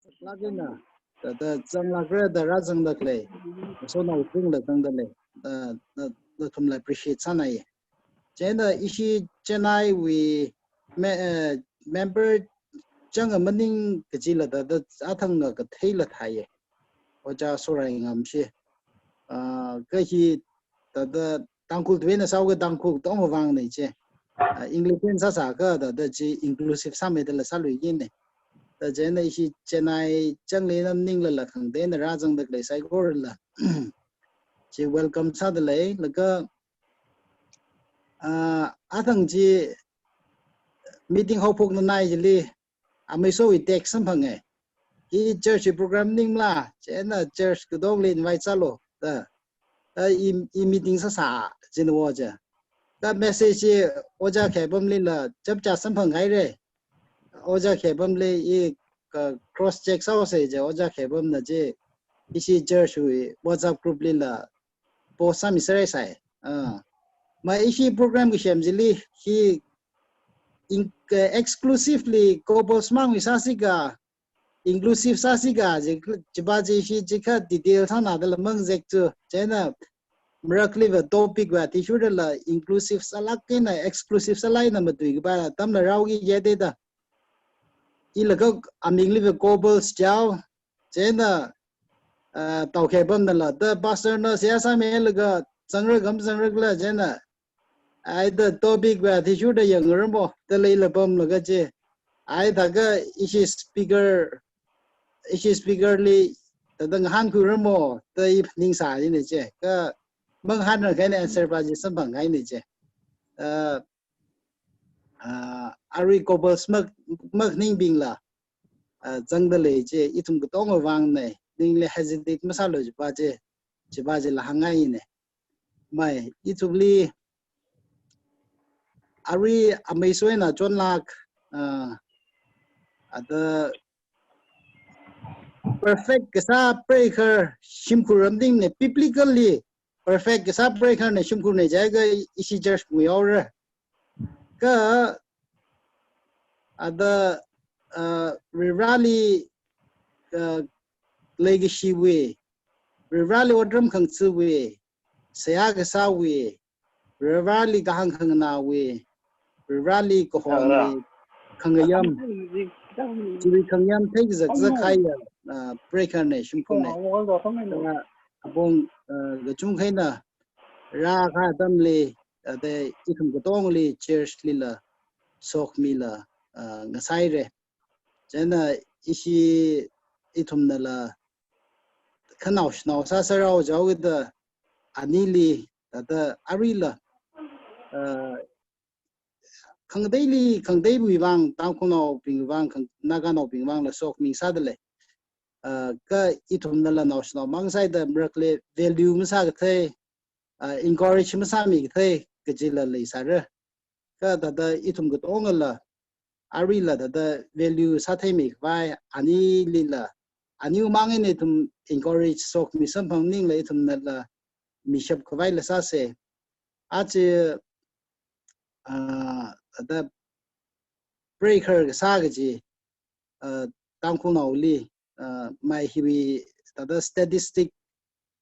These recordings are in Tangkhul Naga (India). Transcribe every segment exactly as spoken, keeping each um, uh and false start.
Lākina, thāda zanglākra da rāzangda khalei, so naobingla zangda lei, da, da, nathumla appreciate sānai. Chieina ishi Chennai wui me-, eh, member changa maning kajila thāda athanga katheila thāya. Ojā Sorai Ngam shi. Ah, ka hi thāda Tangkhul tuina sāhaoga Tangkhul tongwui vangna chi. Ah, English eina sāsākha thāda chi inclusive sāmeida la sāluigina. Thāda chieina ishi Chennai changli nam ningla la khangatei eina rāzangda khalei saikorala chi welcome sāda lei, laga, ah, athang chi meeting haophoknganai chili, amei Sowui text samphanga. I church program maningmala, chieina church katongli invite sālu, da. Da i, i meeting sāsā, chieina wo chi. Da message chi Ojā Khaipamlila chapchā samphanghaira. Ojā Khaipamli i ka cross check sāhaosa chi, Ojā Khaipamna chi ishi church wui WhatsApp group lila post sāmi sārai sai. Ah. Ma ishi program kasem chili hi in-, eh, exclusively couples mangwui sāsi ka, inclusive sāsi ka, chi, chiva chi ishi chi kha detail sānada la mangzek chu. Chieina marakliva topic va athishurda la inclusive sālāk eina exclusive sālāk eina matuikapai atamla rāhaoki kaji thāda. Ila kha amingliva couples jihaowa, chieina, ah, Tao Khaipamnala, da pastor na seihā sāmilaga, zangra kam zangra khala chieina. Ai da topic va athishurda yangra mo, da leila pamlaga chi. Ai thākha ishi speaker, ishi speaker li, thāda ngahānkhuira mo, da i phaningsā china chi. Kha mangahānrang kahai eina answer va chi samphanghaina chi. Ah, ah, arui couples mak, makhaningbingla, ah, zangda lei chi, ithum katongwui vangna, ningli hesitate masālu chiva chi, chiva chila hāngngaina. Mai, ithumli, arui amei Soina chonlāk, ah, thāda perfect kasā preikhar shimkhur maningmana, biblically perfect kasā preikharna shimkhurna jiakha ishi church ngui haora. Kha, thāda, ah, Varivarāli, ah, leikashiwui, Varivarāli otram khangathawui, seihā kasāwui, Varivarāli kahāng khanganāwui, Varivarāli kahongwui, khangayam, chiwui khangayam theikazak kazak kahaiya, ah, preikharna shimkhurna. Ah, apong, ah, kachungkha eina rākahai atamli, ah, thāda ithum katongli church lila sokmila, ah, ngasaira. Chieina ishi ithumnala khanaoshinao sāsārao jihaoda anili, thāda aruila, ah, khangateili, khangateiwui vang, Tangkhulnaobingwui vang, khang-, Naganaobingwui vangla sokmi sāda lei. Ah, kha ithumnala naoshinao mang sāhaida marakli value masākathei, ah, encourage masāmikathei kajila leisāra. Kha thāda ithum katongala, aruila thāda value sātheimeikhavai, anilila, aniwui mang eina ithum encourage sokmi samphang maningla ithumnala mishap khavaila sāsa. Aja, ah, thāda preikhar kasā kaji, ah, Tangkhulnaoli, ah, mai hiwui thāda statistic,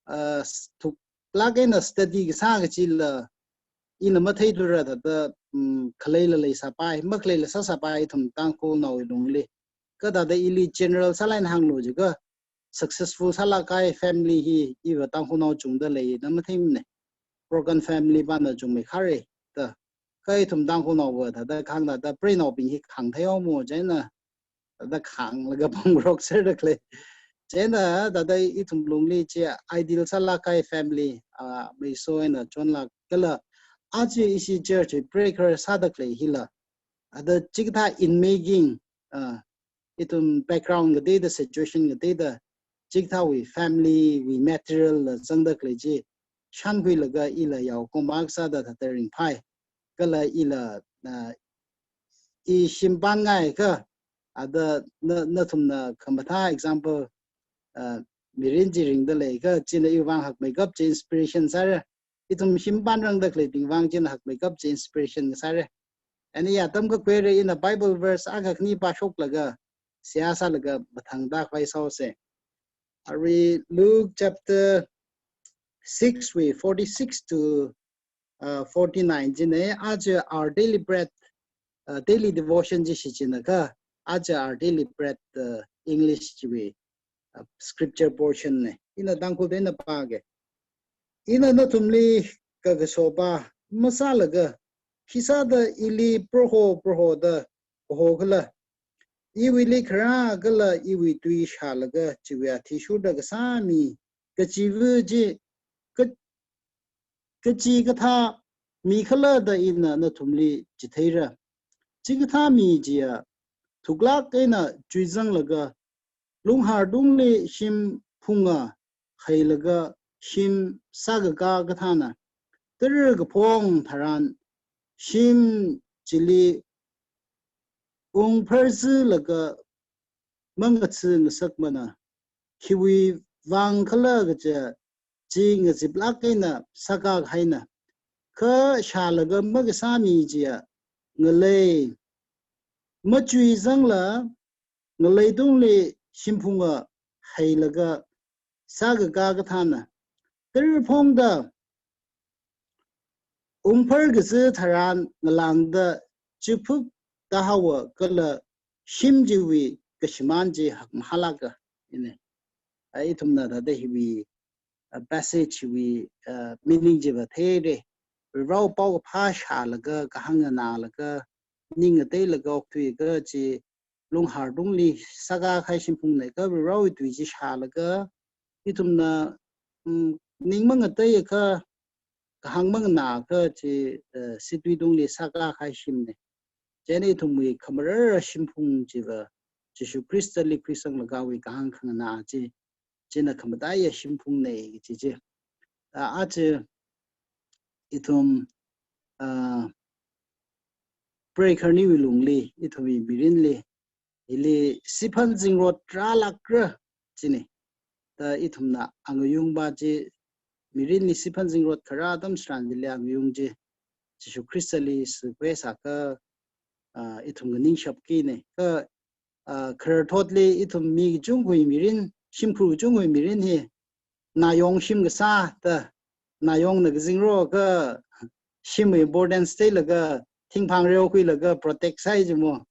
ah, s-, thuklāk eina study kasā kajila ina matheithura thāda, mm, khaleila leisāpai, makhaleila sāsāpai ithum Tangkhulnaowui lungli. Kha thāda ili general sālāk eina hānglu jiakha, successful sālāk kahai family hi iva Tangkhulnao chungda leina matheimana. Broken family vāna chungmeikhara da. Kha ithum Tangkhulnaova thāda khāngda thāda preinaobing hi khāngthei haomo chieina, thāda khānglaga pamngarokserda khalei. Chieina thāda ithum lungli chi ideal sālāk kahai family, ah, meiso eina chonlāk kala, aja ishi church preikhar sāda khalei hila, thāda chikathā in making, ah, ithum background kateida, situation kateida, chikathāwui family wui material la zangda khalei chi shānkhuilaga ila yao kongmak sāda thāda ringphai. Kala ila, ah, i shim pānngaiakha, thāda na, nathumna khamathā example, ah, mirin chi ringda leiakha, china iwui vang hakmeikap chi inspiration sāra. Ithum shim pānrangda khaleibing vang china hakmeikap chi inspiration sāra. Ani atam kakhuira ina Bible verse akha khani pāshoklaga, seihā sālaga mathang tākhavai sāsa. Arui Luke chapter six wui forty-six to uh, forty-nine china, aja Our Daily Bread, uh, daily devotion chi shichinakha, aja Our Daily Bread, uh, English chiwui, uh, scripture portion na. Ina Tangkhulda ina pāga. Ina nathumli kakaso pa masālaga, khisāda ili Proho, Proho da kaho khala. Iwuili kharā kala iwui tui shālaga chiwui athishurda kasā mi kachiva chi, ka-, kachikathā mi khala da ina nathumli chitheira. Chikathā mi chiya thuklāk eina chuizanglaga, lunghār tungli shimphunga heilaga shim sākakā kathāna. Tara kaphong tharan shim chili ungpharzilaga mangatsi ngasakmana. Khiwui vang khala kaja chi ngaziplāk eina sākahaina. Kha shālaga makasā mi chiya ngalei machuizangla ngalei tungli shimphunga heilaga sākakā kathāna. Tara phongda ungpharkazi tharan ngalāngda chiphup tāhaowa kala shim chiwui kashimān chi hakmahālāka. Ina, a, ithumna thāda hiwui, a, passage wui, a, meaning chiva theira. Varivarāwui paokaphā shālaga, kahāng nganālaga, ning ngateilaga okthuiakha chi lunghār tungli sākakahai shimphungna kha Varivarāwui tui chi shālaga, ithumna, mm, ning mangateiakha, kahāng manganāakha chi, eh, situi tungli sākakahai shimna. Chieina ithumwui khamarara shimphung chiva Jishu Khristali khuisanglagawui kahāng khanganā chi, china khamataiya shimphungna kaji chi. A, aja ithum, a, preikhaniwui lungli, ithumwui mirinli, ili siphan zingrot rālākra china. Da ithumna angayung pa chi, mirinli siphan zingrot kharā atam tharan chili angayung chi Jishu Khristali sikwe sākha, a, ithum nganingshapkina. Kha, a, khararthotli ithum mi kachungkhawui mirin, shimkhur kachungkhawui mirin hi, nayong shim kasā da, nayongna kazingroakha shimwui importance theilaga, thingphang reokhuilaga protect sāi jimo.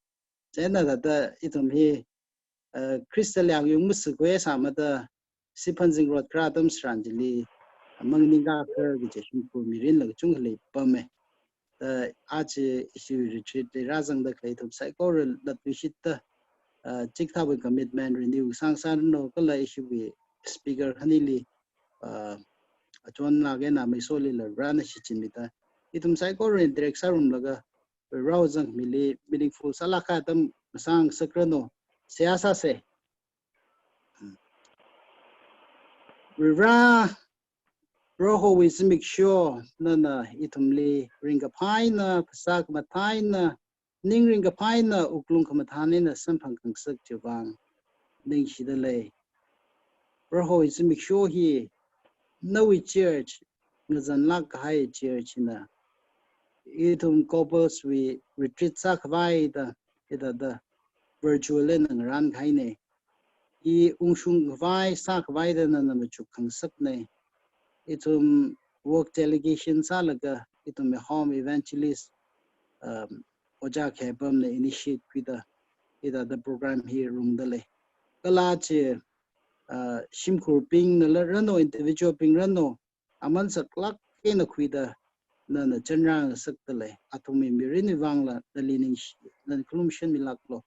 Chieina thāda ithum hi, a, Khristali angayung masikwe sāmada, siphan zingrot kharā atam tharan chili, a, manganing kakhar kaja shimkhur mirinla kachungkha leipama. A, aja ishi retreat li rāzangda khalei ithum saikora latluishitta, a, chikathāwui commitment renew sāngasāranu kala ishiwui speaker khanili, a, achonlāk eina Amei Solila Varivarāna shichinmida, ithum saikora interact sārumlaga, Varivarāwui zangmili meaningful sālākkahai atam masāngasakranu. Seihā sāsa. Varivarā, Prohowui zimiksho, nana ithumli ringkaphā eina, phasā khamathā eina, ning ringkaphā eina, wuklung khamathā eina samphang khangasak chiwui vang ningshida lei. Prohowui zimiksho hi, nawui church, ngazanlāk kahai church hina. Ithum couples wui retreat sākhavai da, hithāda virtual eina ngarānkahaina. I ungshung khavai sākhavai da nana machuk khangasakna. Ithum work delegation sālaga, ithum home evangelist, um, Ojā Khaipamna initiate khuida, hithāda program hi rungda lei. Kala chi, uh, shimkhurbingnala ranu, individual bing ranu, aman saklāk eina khuida, nana chanrāngasakda lei, athumwui mirinwui vangla, nali ningshi, nana khalumshanmilāklu.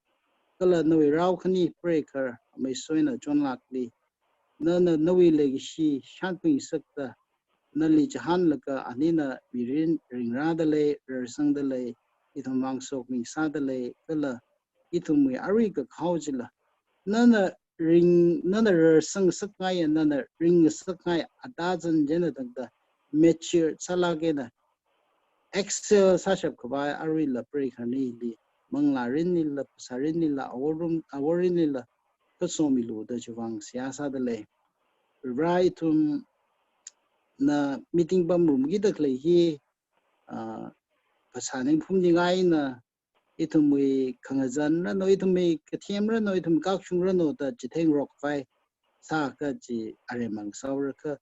Kala nawui rao khani preikhar, Amei Soina chonlākli, nana nawui leikashi shānkhuingasakda, nali chihānlaga anina mirin ringrāda lei, rarsangda lei, ithum vang sokmi sāda lei, kala ithumwui arui kakhao chila, nana ring, nana rarsangngasakngai, nana ringngasakngai, atazan china tangda mature sālāk eina excel sāshap khavai aruila preikhar nili, manglā mirinlila, phasā mirinlila, awor rum, awor mirinlila, kasomilu da chiwui vang seihā sāda lei. Varivarā, ithumna meeting pamrumkida khalei hi, ah, phasā ningphumningai eina, ithumwui khangazan ranu, ithumwui kathem ranu, ithum kakshung ranu da chitheng rokvai sāka chi aremang saura kha.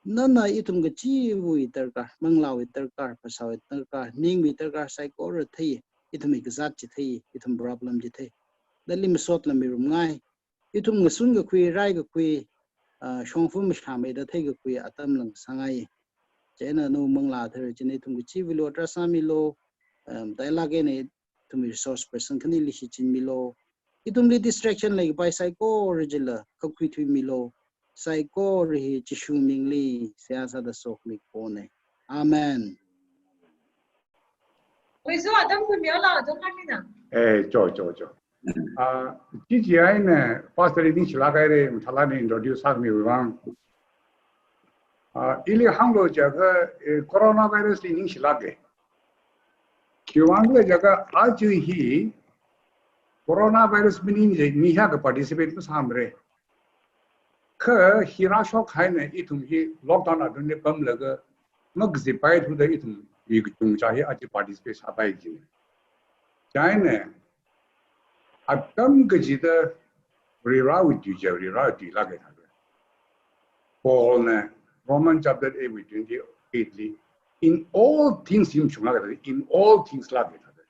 Nana ithum kachiwui darkar, manglāwui darkar, phasāwui darkar, ningwui darkar saikora thei, ithumwui kazāt chi thei, ithum problem chi thei. Dali masot la mirum ngai. Ithum ngasun kakhui, rai kakhui, ah, shongfa mashāmeida thei kakhui atam lang sāngai. Chieina nu manglā thar china ithum kachiwuilu address sāmilu, um, tailak eina ithum resource person khanili shichinmilu. Ithumli distraction leikapai saikora chila kakhui thuimilu. Saikora hi Jishu mingli seihā sāda sokhami kone. Amen. Wei zo atam khuimilu, atam khuimina. Eh, cho, cho, cho. Ah, chi chi eina Pastor li ningshilāk haira, mathālāk eina introduce sākhamiwui vang. Ah, ili hānglu jiakha, eh, coronavirus li ningshilāka. Khiwuivang khala jiakha aja hi coronavirus maning chi mi hiyākha participate masāmara. Kha hi rāshok haina ithum hi lockdown atunli pamlaga makazipaithuda ithum hi kachungkha hi aja participate sāpai kajina. Chieina atam kachida Varivarāwui tui chi Varivarāwui tuilāka thāda. Paulna Roman chapter eight wui twenty-eight li, "In all things" himshunglāka thāda, "In all things" lāka thāda.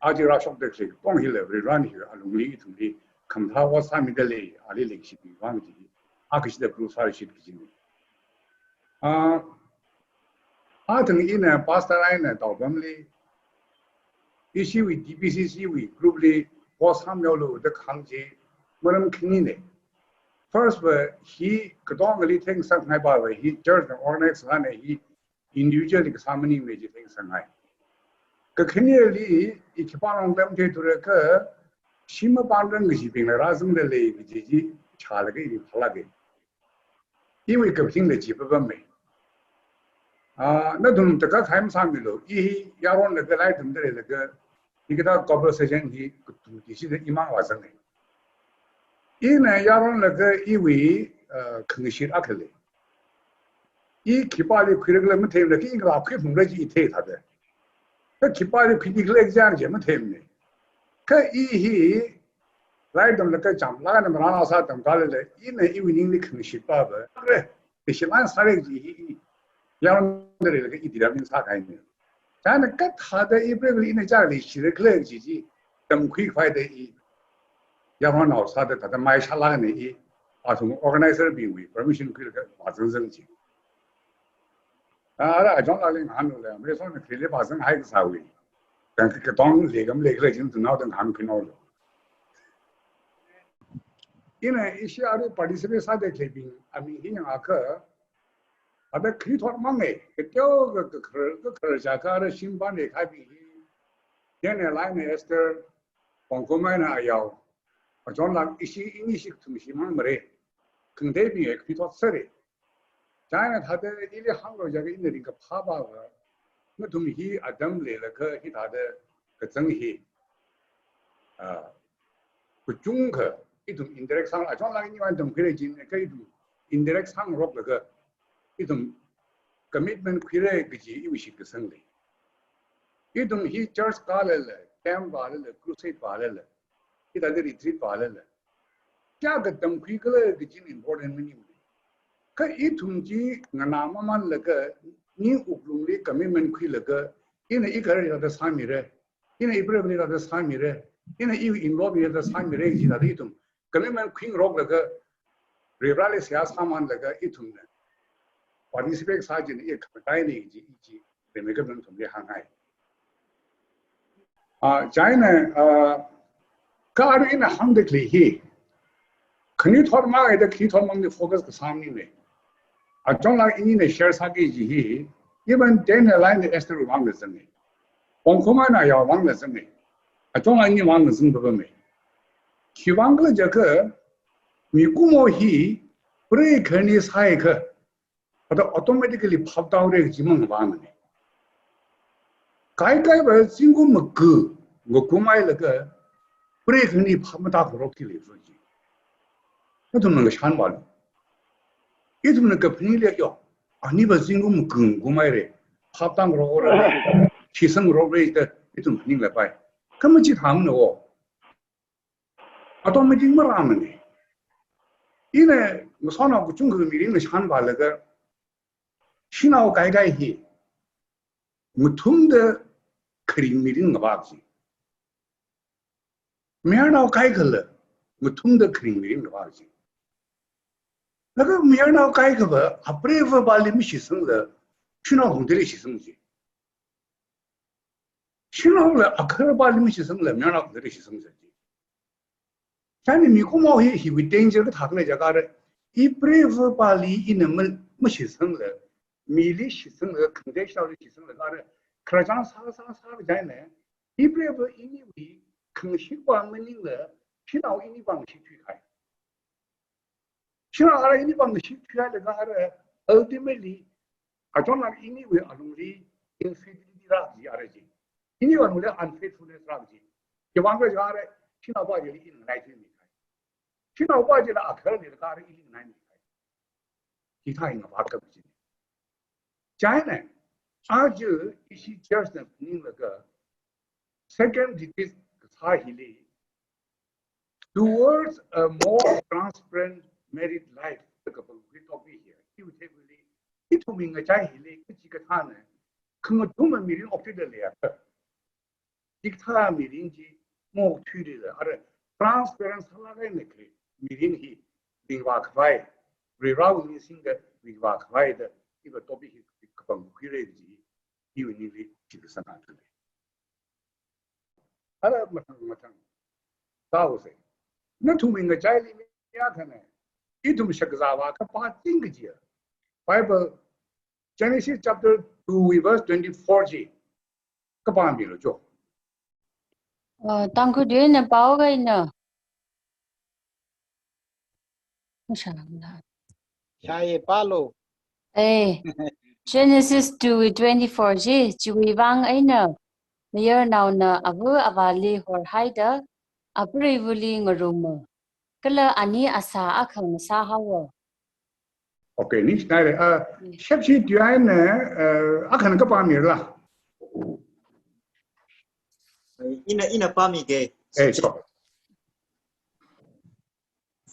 Aja rāshokda khalei katonga hila Varivarāna hi alungli ithumli khamathā ot sāmida lei, ali leikashibing vang chi, a kachida proof sāshit kajina. Ah, athang ina Pastor eina taopamli, ishiwui D B C C wui group li post sāmihaolu da kahāng chi maram khanina. First va hi katongali theingasakngai pa va hi church na organize sāna, hi individual li kasā maningmana chi theingasakngai. Kakhaneli i khipāngarong lam theithura kha, shim mapāngrang kashibingla rāzangda lei kaji chi chālaga i phālāka. Iwui kaphaning la chi papamma. Ah, nathum takak hai masāmilu, i hi yaronlaga lairiktamda leilaga, hikathā conversation hi kathum tishida imang vāzanga. Ina yaronlaga iwui, ah, khangashit akha lei. I khipāli khuira khala matheimana, kha i ngalā khuiphungra chi i thei thāda. Kha khipāli khuiki khala kachang chi matheimana. Kha i hi lairiktamlaga chamlāk eina marānao sā atam khalala, ina iwui ningli khangashit pa va, kare, tishilāk sāra kaji hi i yaronda leilaga i determine sākahaina. Chieina kathāda i practically ina chāli shira khala kaji chi tamkhuikhavai da i yaronao sāda thāda maishālāk eina i athum organizer bingwui permission khuilaga vāzangzang chi. Ah, ara achonlakli ngahānlu le, Amritsarli khalei vāzanghai kasāwui. Kha katonga leikam leikhala chi nathumnao da ngahānkhuinaolu. Ina ishi arui participate sāda khaleibing aming hi yangakha, ada khalethot mangai, kateo ka, kakhar, kakhar jiakha ara shimpān leikhaibing hi. Daniel eina Esther, Pongkhum eina Ayao, achonlak ishi, ini ishi kathum shimang mara. Khangateibing hi khalethot sāra. Chieina thāda ili hānglu jiakha ina ringkaphā pa va, nathum hi atam leilaga hithāda kazang hi, ah, kachungkha ithum interact sāngarok, achonlak ini vāng tamkhuira jin, kha ithum interact sāngaroklaga ithum commitment khuira kaji iwui shitkasang lei. Ithum hi church kālala, camp vālala, crusade vālala, hithāda retreat vālala, kayākha tamkhui khala kaji important maningmana. Kha ithum chi nganā mamanlaga, ning wuklungli commitment khuilaga, ina i khararchān thāda sāmira, ina i prepare thāda sāmira, ina i involve thāda sāmira, chi thāda ithum commitment khuingaroklaga, Varivarāli seihā sāmanlaga ithumna participate sā china i khamataina chi, chi rimeikapta nathumli hāngngai. Ah, chieina, ah, kha arui ina hāngda khalei hi, khalethot mangaida khalethot mangli focus kasā maningmana. Achonlak inina share sāki kaji hi, even Daniel eina Esther vāngla zanga. Pongkhum eina Ayao vāngla zanga. Achonlak ini vāngla zang papamma. Khiwuivang khala jiakha, mikumo hi, prei kharni sāhaiakha, thāda automatically phap tāhaora kaji mangavāmana. Kaikai va zingkum maga ngakumhailaga, prei kharni phap matāngarok khi leiso chi. Nathumna ngashan vālu. Ithumna kaphaningli yo, ani va zingkum maga ngakumhaira, phap tāngarokra, shisangngarokra da ithum phaninglapai. Kha machithāmana o. Automatic marāmana. Ina ngasotnao kachungkha mirinna shānvālaga, shanao kaikha hi ngathumda kharing mirin ngavā kaji. Mayarnao kaikhala ngathumda kharing mirin ngavā kaji. Laga mayarnao kaikhava apreiva pāli mashitsangla, shanao hungdali shitsang kaji. Shanaola agahar pāli mashitsangla, mayarnao hungdali shitsang kaji. Chieina mikumo hi, hiwui danger kathā khala jiakha, apreiva pāli ina ma-, mashitsangla, mili shitsangla, khangatei shanaoli shitsangla, kha khararchān sā, sā, sā, chieina, apreiva iniwui khangashitva maningla, shanao iniva ngashit thuikahai. Shanao ara iniva ngashit thuihailakha ara, ultimately, achonlak iniwui alungli infidelity rā kaji ara chi. Iniwui alungli unfaithfulness rā kaji. Khiwuivang khala jiakha, shanaova chili ina nganaithuimikahai. Shanaova chila agahar leilakha ili nganaimikahai. Hithā hi ngavākap kajina. Chieina, aja ishi church na phaninglaga, second retreat kasā hili, towards a more transparent married life, da kapangkhui topic hi. Hiwui theikhuili, ithumwui ngachai hili, kachikathāna khangathuma mirin okthuida leiakha, chikathā mirin chi maokthuilala, ara transparent sālāk eina khalei mirin hi ringvākhavai, Varivarāwui ningshingda ringvākhavai da, hiva topic hi kapangkhuira kaji, hiwui ningli chi kasāna thālei. Ara mathang mathang. Taose. Nathumwui ngachaili mi akhana, ithum shakzāva kapā ting kajiya. Bible, Genesis chapter two wui verse twenty-four chi kapāmilu cho. Uh, Tangkhul tuina pao kaina. Masha Allah. Shāye pālu. Eh, Genesis two twenty-four chi, chiwuivang eina mayarnaona ava avāli horhaida, apreivali ngaruma. Kala ani asā akha ngasāhaowa. Okay, ningshinaire. Uh, Mm. Shepshi tuina, uh, akhana kapāmira. Ina, ina pāmige. Eh, sure.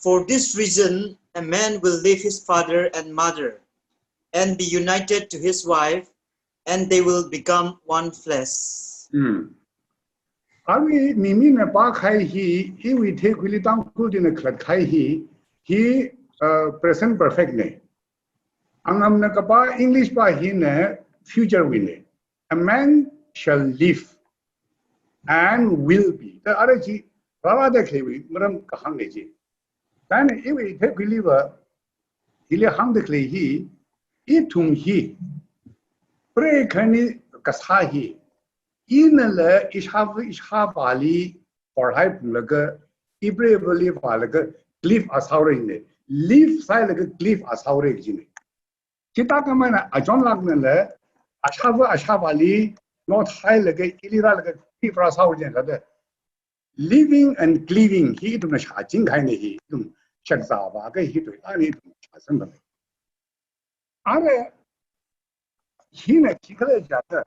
For this reason, a man will leave his father and mother and be united to his wife, and they will become one flesh. Hmm. Arui mimina pākahai hi, iwui theikhuili Tangkhul tuina khalatkahai hi, hi, uh, present perfect na. Angamna kapā English pā hina future wuina. A man shall live and will be. Da ara chi rārada khaleiwui maram kahāngna chi. Chieina iwui theikhuiliva, hili hāngda khalei hi, ithum hi, preikhani kasā hi, inala ishāva, ishāvāli horhaiphunglaga, ipreivali vālaga, cliff asāhaora jina. Live sāhailaga cliff asāhaora jina. Chithākhameina achonlaknala, ashāva, ashāvāli, nothailaga, ili rālaga, cliff rāsāhaora jina kathāda. Living and cleaving hi ithumna shāchingkahaina hi, ithum shakzāva kahi tui, ani ithum shāsangda lei. Ara, hina khikhala jiakha,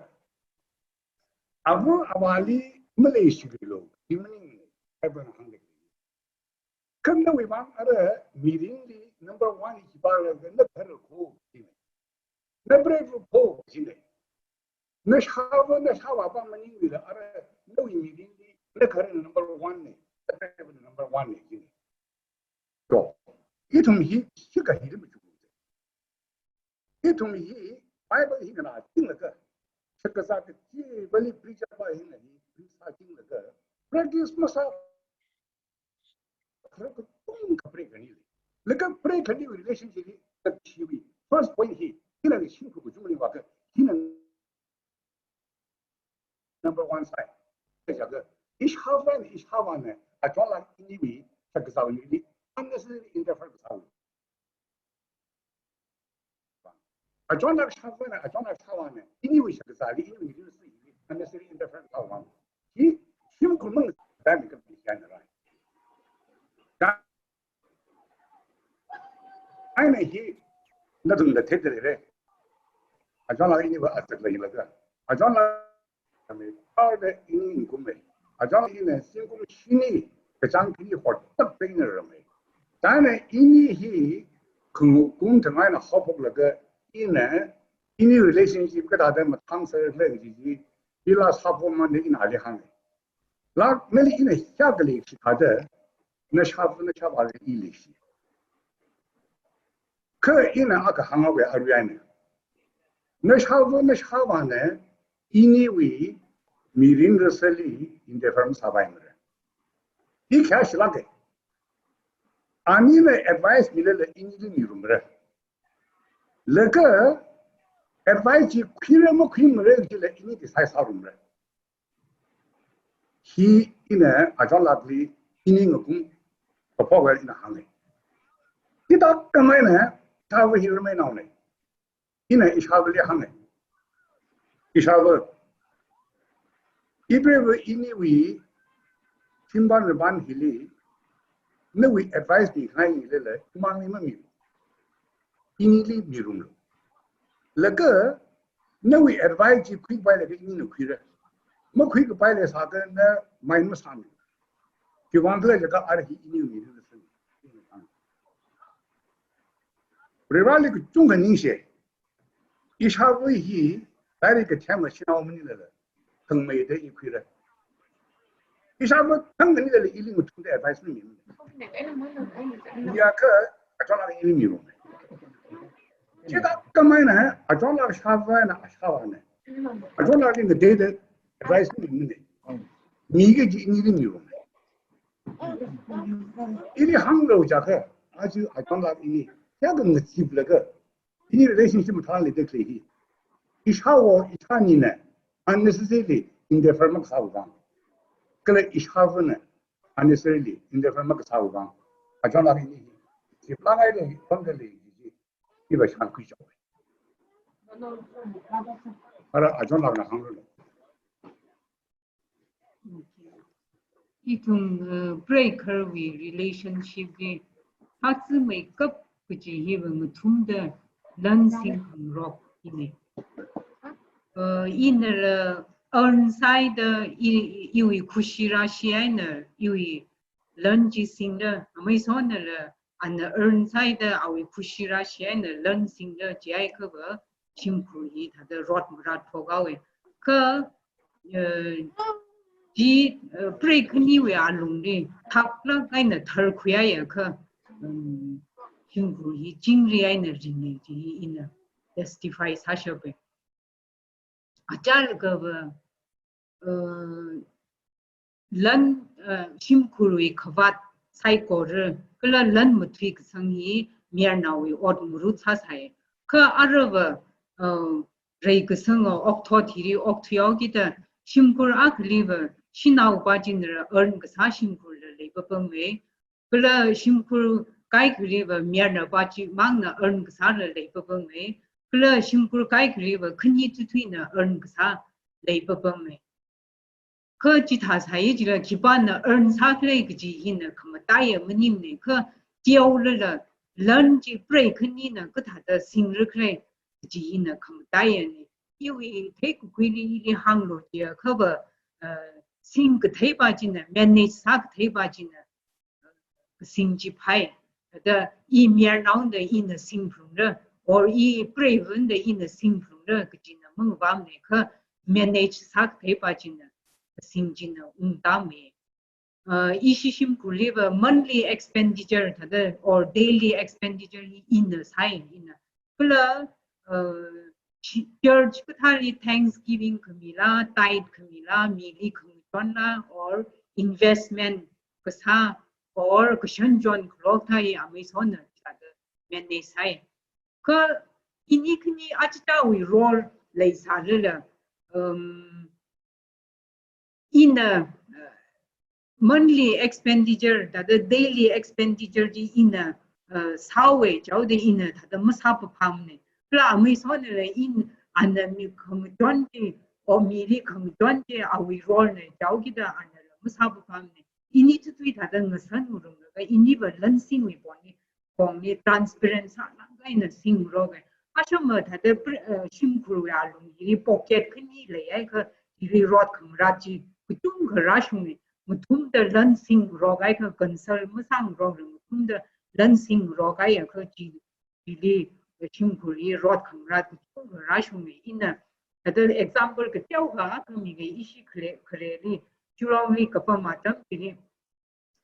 ava avāli maleishilu, hi maning, Bible na hāngda. Kha nawuivang ara mirinli number one hi khipākhala, nagaharva kho, hina. Napreiva kho, hina. Nashāva, nashāvāva maningla ara nawui mirinli nagaharna number one na, napreivana number one na, hina. To, ithum hi, hikahi ri machu. Ithum hi, Bible hi nganāchinglaga, shakzā kachivali preacher pā hina hi, preach sāchinglaga, practice masā, kharā katonga preikhani lei. Laga preikhaniwui relationship hi, kachiwui first point hi, hina shimkhur kachungli vākha, hina number one sāi. Kajiakha, ishāvana, ishāvāna, achonlak iniwui shakzāli unnecessary interfere kasālu. Achonlak shāvana, achonlak shāvāna, iniwui shakzāli, iniwui unnecessary interfere kasālu. Hi, shimkhur mang, dami kapi kya na rai. Chieina hi, nathumna theida leira. Achonlak iniva atak leilaga. Achonlak, ami, power da ini kum me. Achon ina zingkum shini kachāng khani hotak pengna ramai. Chieina ini hi khangakum thang eina haophoklaga ina ini relationship kathāda mathāng sāra khala kaji chi, ila sāphommana ina ali hānga. Lak nali ina hiyākha leikashi thāda, nashāva nashāvāli leishi. Kha ina akha hānghaowa arui eina. Nashāva nashāvāna iniwui mirin rasāli interfere masāpaimara. Hi khayā shilāka. Anina advice milala inili mirumra. Laga advice chi khuira makhuimara chila ini decide sārumra. Hi ina achonlakli ini ngakum kaphokva ina hānga. Hithākhamei eina, ishāva hi ramainaona. Ina ishāvali hānga. Ishāva, ipreiva iniwui shimpan rapan hili, nawui advice mikhangai lala, imangli mami. Inili mirumlu. Laga, nawui advice chi khuipai laga inina khuira. Makhuikapai leisākha na mind masāmi. Khiwuivang khala jiakha ara hi iniwui mirin rasāli. Vareli kachungkha ningshi. Ishāva hi, lairik kathem mashinao maningla, thangmeida i khuira. Ishāva thangkhanila ili ngathumda advice mimi. Chiakha, achonlak ili mirum. Chithākhamei eina, achonlak shāvana, ashāvana. Achonlakli ngateida advice mimina. Miki kaji inili mirum. Ili hānglu jiakha, aja achonlak ini, hiyākha ngaziplaga, ini relationship mathālida khalei hi. Ishāwo, ishānina, unnecessarily interfere makasāwui vang. Kala ishāvana, unnecessarily interfere makasāwui vang. Achonlak ini hi. Ziplāngaida hi, pangkali hi, hi. Iva shānkhui chaowa. Ara achonlakna hānglu. Ithum, uh, preikharwui relationship li hāzāmeikap kaji hiva ngathumda lan singkhangarok ini. Uh, inala earn sāda i, iwui khushi rāshi eina iwui lan chi singra, amaisonala ana earn sāda awui khushi rāshi eina lan singra jiakhava shimkhur hi thāda rot maratphok haowa. Kha, eh, chi, eh, preikhaniwui alungli thaklāk eina tharkhuiya kha, um, shimkhur hi chingri eina ringa chi ina testify sāshapa. Achālakhava, uh, lan, uh, shimkhurwui khavāt saikora, kala lan mathuikasang hi mayarnaowui ot ngarut sāsai. Kha aruiva, uh, reikasanga okathui hili okthuihaokida, shimkhur akhaliva, shanaopa china earn kasā shimkhurla leipapama. Kala shimkhur kaikhaliva mayarnaopa chimangna earn kasāla leipapama. Kala shimkhur kaikhaliva khani tuthuina earn kasā leipapama. Kha chithā sāya chila khipāna earn sākhala kaji hina khamataiya maningmana, kha teolala lan chi preikhanina kathāda singra khala kaji hina khamataiyana. Iwui theikakhuili ili hānglu jiakhava, uh, singkatheipa china, manage sākatheipa china, kasing chi phāi. Thāda i mayarnaona ina singphalungra, or i preivana ina singphalungra kajina mangavāmana, kha manage sākatheipa china kasing china ungtāma. Uh, ishi shimkhurliva monthly expenditure thāda or daily expenditure hi ina sāi ina. Kala, uh, chi-, church kathāli thanksgiving khamila, tithe khamila, mili khangachonla, or investment kasā, or kashanchon khalok thāi amaisona thāda manage sāi. Kha ini khani achichāwui role leisālala, um, ina, uh, monthly expenditure, thāda daily expenditure chi ina, uh, sāhaowa jihaoda ina thāda masāpaphāmana. Kala amaisonala in ana mi khangachon chi, or mili khangachon chi awui role na jihaokida anala masāpaphāmana. Ini tuthui thāda ngasan ngarumlaga iniva lan singwui pongli, pongli transparent sālāk eina singngaroka. Ashama thāda pre-, uh, shimkhurwui alung hili pocket khani leiakha hili rot khangarat chi kachungkha rāshunga. Ngathumda lan singrok kahai akha, consult masāngarokla ngathumda lan singrok kahai akha chi, chili shimkhurli rot khangarat kachungkha rāshunga. Ina thāda example kateokha akha mingai. Ishi khare, khareli, Shillongli kapam atam chili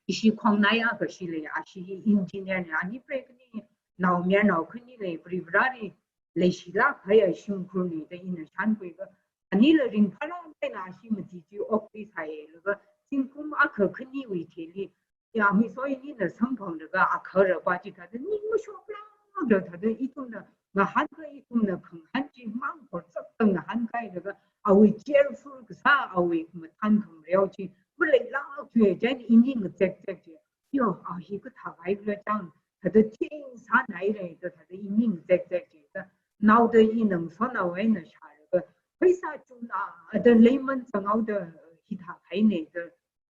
ishi khongnai akha shi lei, ashi hi engineer na, ani prekhani naomayarnao khani lei, Varivarāli leishilāk kahai shimkhurna da ina shānkhuiakha, anila ringphālāk eina ashi mati chi okthuisai laga, zingkum akha khaniwui theili, ya, mi soi nina samphanglaga, agahara pa chi thāda ning mashoklākla thāda ithumna ngahānkahai, ithumna khangahān chimang khorzakta ngahānkahai laga, awui cheerful kasā, awui mathān khamareo chi maleilākthuwa, chieina ini ngazekzek chi, yo, a hi kathā kahai khala chang, thāda thing sānhaira da thāda ini ngazekzek chi da, naoda ina ngasotnao eina shālaga, pheisā chungnada leiman zanghaoda hithā kahaina da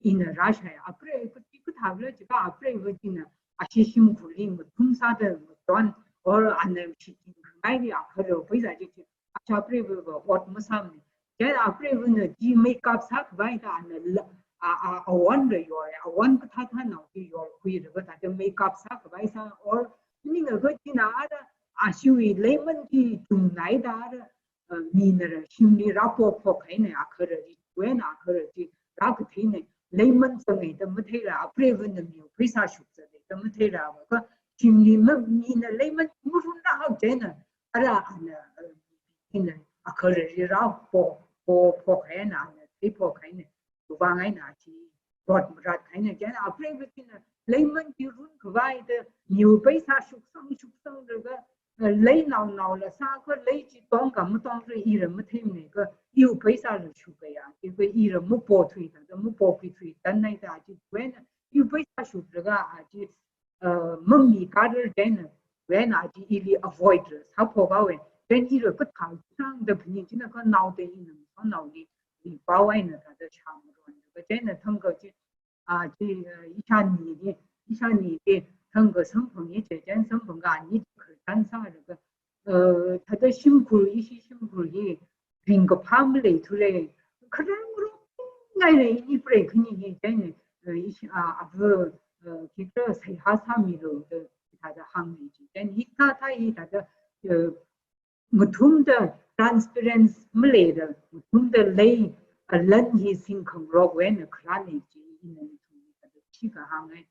ina rāshai. Apreiva chi kathā khala jiakha, apreiva china ashi shimkhurli ngathum sāda ngaton, or ana shitkhangaili agahara pheisā chi chi, ashi apreiva va ot masāmana. Chieina apreivana chi makeup sākhavai da ana la, a, a, awonla yora, awon kathāthānao chi yorkhuilaga thāda makeup sākhavai sā, or ningakha china ara ashiwui leiman chi chunghaida ara, uh, minala shimli rāpophok kahaina, agahara chi, wena agahara chi rākatheina, leiman zanghai da matheila, apreivana miwui pheisā shukzata da matheila, kha shimli ma, mina leiman marunrāhao chieina, ara ana, uh, ina agahara chi rāpo, pophok kahaina, ana theiphok kahaina, vang eina chi rot marat kahaina. Chieina apreiva china leiman chi runkhavai da miwui pheisā shuksang shuksanglaga, eh, lei naonaola sākha, lei chi tongkha matongra ila matheimana kha, iwui pheisāla shukaya, chi kha ila mapothui thāda, mapokhuithui tanhaida chi, wena iwui pheisā shuklaga a chi, uh, mami karar chieina, wena chi ili avoid sāphok haowa. Chieina ila kathā sāda phaning china kha naoda ina ngasotnaoli, ipao eina thāda shāmaronlaga, chieina thangkha chi, a chi, uh, ishānili, ishānili thangkha samphanga chi, chieina samphangakha ani khararchan sālaga, uh, thāda shimkhur, ishi shimkhur hi ringkaphā maleithura, khararngarok ngaila ini preikhani hi, chieina, uh, ishi, uh, ava, uh, khikha seihā sāmilu da thāda hānga chi. Chieina hikathā hi thāda, uh, ngathumda transparency maleila, ngathumda lei, uh, lan hi singkhangarok eina kharāna chi ina ngathumli thāda chi kahānga.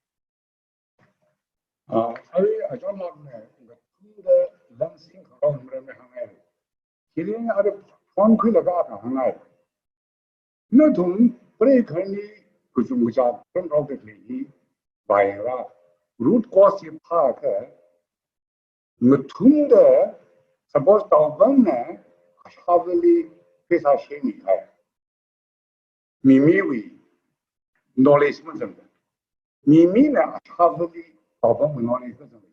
Ah, arui achonlakna ngathumda lan singkhangarok maram hānghai. Chili ara phongkhuilaga kahānghai. Nathum preikhani kachungkha kachā khararngarokda khalei hi vāyara. Root cause chi phākha, ngathumda, suppose Taobangna ashāvāli pheisā shemikahai, mimiwui knowledge mazangda, mimina ashāvāli Taobangwui knowledge mazangda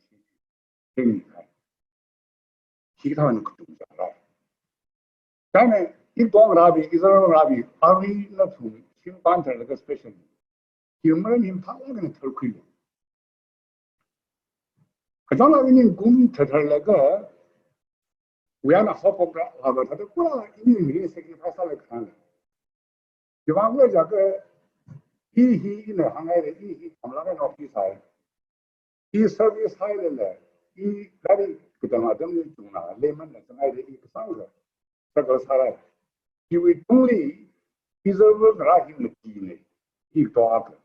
shemikahai. Hikathāna kachungkha rāi. Chieina ikatongarābing, izarngarābing, arui nathum shim pāntharlaga special, hi maram hi mathālāk eina tharkhuilu. Kachonglāk ini kum thatharlaga, wui eina haophokra, laga thāda kula ini mirin sacrifice sālaga kharāna. Khiwuivang khala jiakha, i hi ina hānghaira, i hi tamlāk eina office sāi. I service sāhailala, i gari katang atamli chungna, leimanna zanghaira, i kasāngkha struggle sārai. Chiwui tungli, i izarngarā hi matina, i to akha.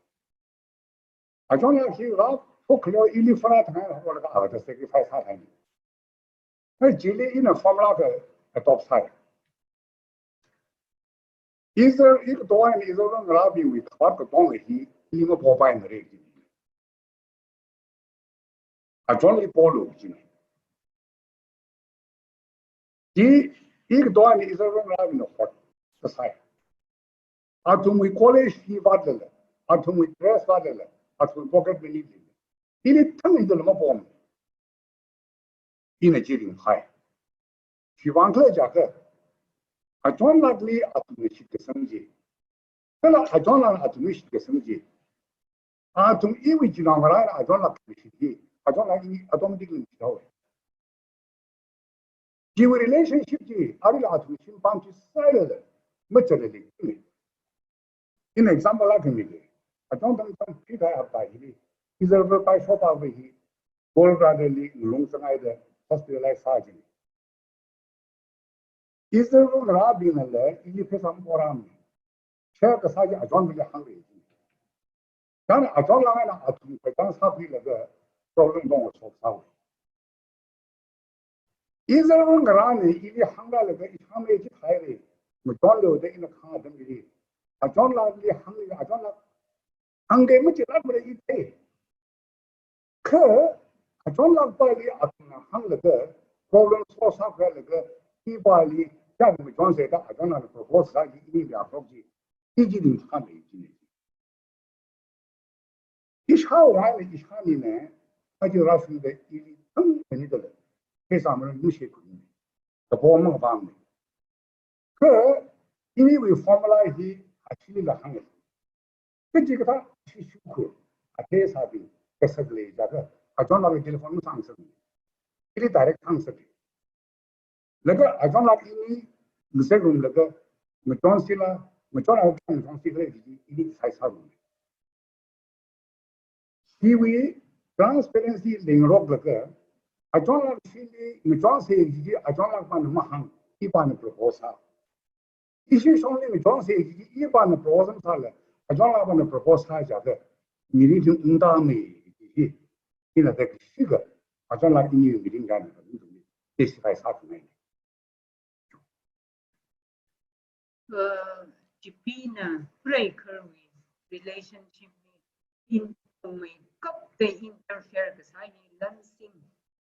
Achonlak hi rāphok khaleo ili fara thangai rāphok laga aga sacrifice sāthai. Hai chili ina formula akha adopt sāi. Izar, ikato eina izarngarābingwui khavāt katonga hi ili mapopaimara chi. Achonli polu china. Chi, ikato eina izarngarābingna hot kasai. Athumwui college fee vātlala, athumwui dress vātlala, athumwui pocket money lala, ili thang idala mapom. Ina chi ringphai. Khiwuivang khala jiakha, achonlakli athumna shitkasang chi, kala achonlakna athumli shitkasang chi, athum iwui chinaongarāna achonlak kashit hi, achonlak i automatically shithaowa. Chiwui relationship chi, aruila athum shim pānthuisailala, machatlala, ili. Ina example akha miki. Achon tam tam khi thai hapta hili, Israel pai shopa wui hi, Golgotha li ngalung sangai da hospitalize sā jini. Israel ngarābingnala ili pheisā makorami. Share kasā chi achonwuili hāngre. Chieina achonlak eina athum pheisā sākhuilaga problem dong solve sāhaowe. Israel ngarāna ili hāngrālaga ishāmei chi thaire, machonlo da ina kahāng atam hili, achonlakli hāng, achonlak hāngkei machilākmara i thei. Kha achonlakpali athumna hānglaga problem solve sākhuilaga, ipali chāng machonse da achonlakna propose sā chi, ini approach chi, i chi ringphāmei jine. Ishāwui eina ishānina, aja rāshungda ili thang ani dala, pheisā maran nushi kuni, kapo mangpamni. Kha iniwui formula hi ashilila hānge. Kachikathā ashi shukhu, athei sābi, kasak lei jiakha, achonlakli telephone masāngasakmana. Ili direct hāngasaka. Laga achonlak ini ngasakngarumlaga, machonsila, machonlak machonsila, ini decide sāngaruma. Hiwui transparency leingaroklaga, achonlak shili machonse chi achonlakpana mahāng, ipana propose sā. Ishi shongli machonse chi ipana propose masāla, achonlakpana propose sā jiakha, mirin hi ungtāmei chi hi, ina da kashika, achonlak ini mirin eina athum athumli testify sāthunngai. Uh, chipina preikarwui relationship li in meikapta interfere kasā hi lan sing,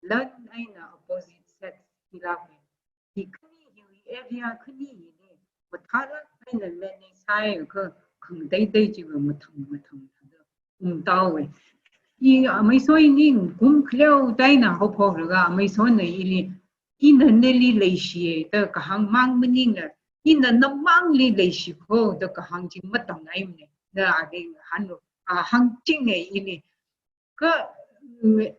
lan eina opposite sex hilākmei. Hi khani hiwui area khani hili mathālāk eina manage sāakha khangateitei chiva mathang mathang thāda ungtāhaowe. I amei soi ning kum khaleo taina haophokraga amei soina ili, ina nali leishiye da kahāng mang maningla, ina namangli leishi kho da kahāng chi matāngaimana. Na ali hānlu, a, hāngchinge ili. Kha, mm,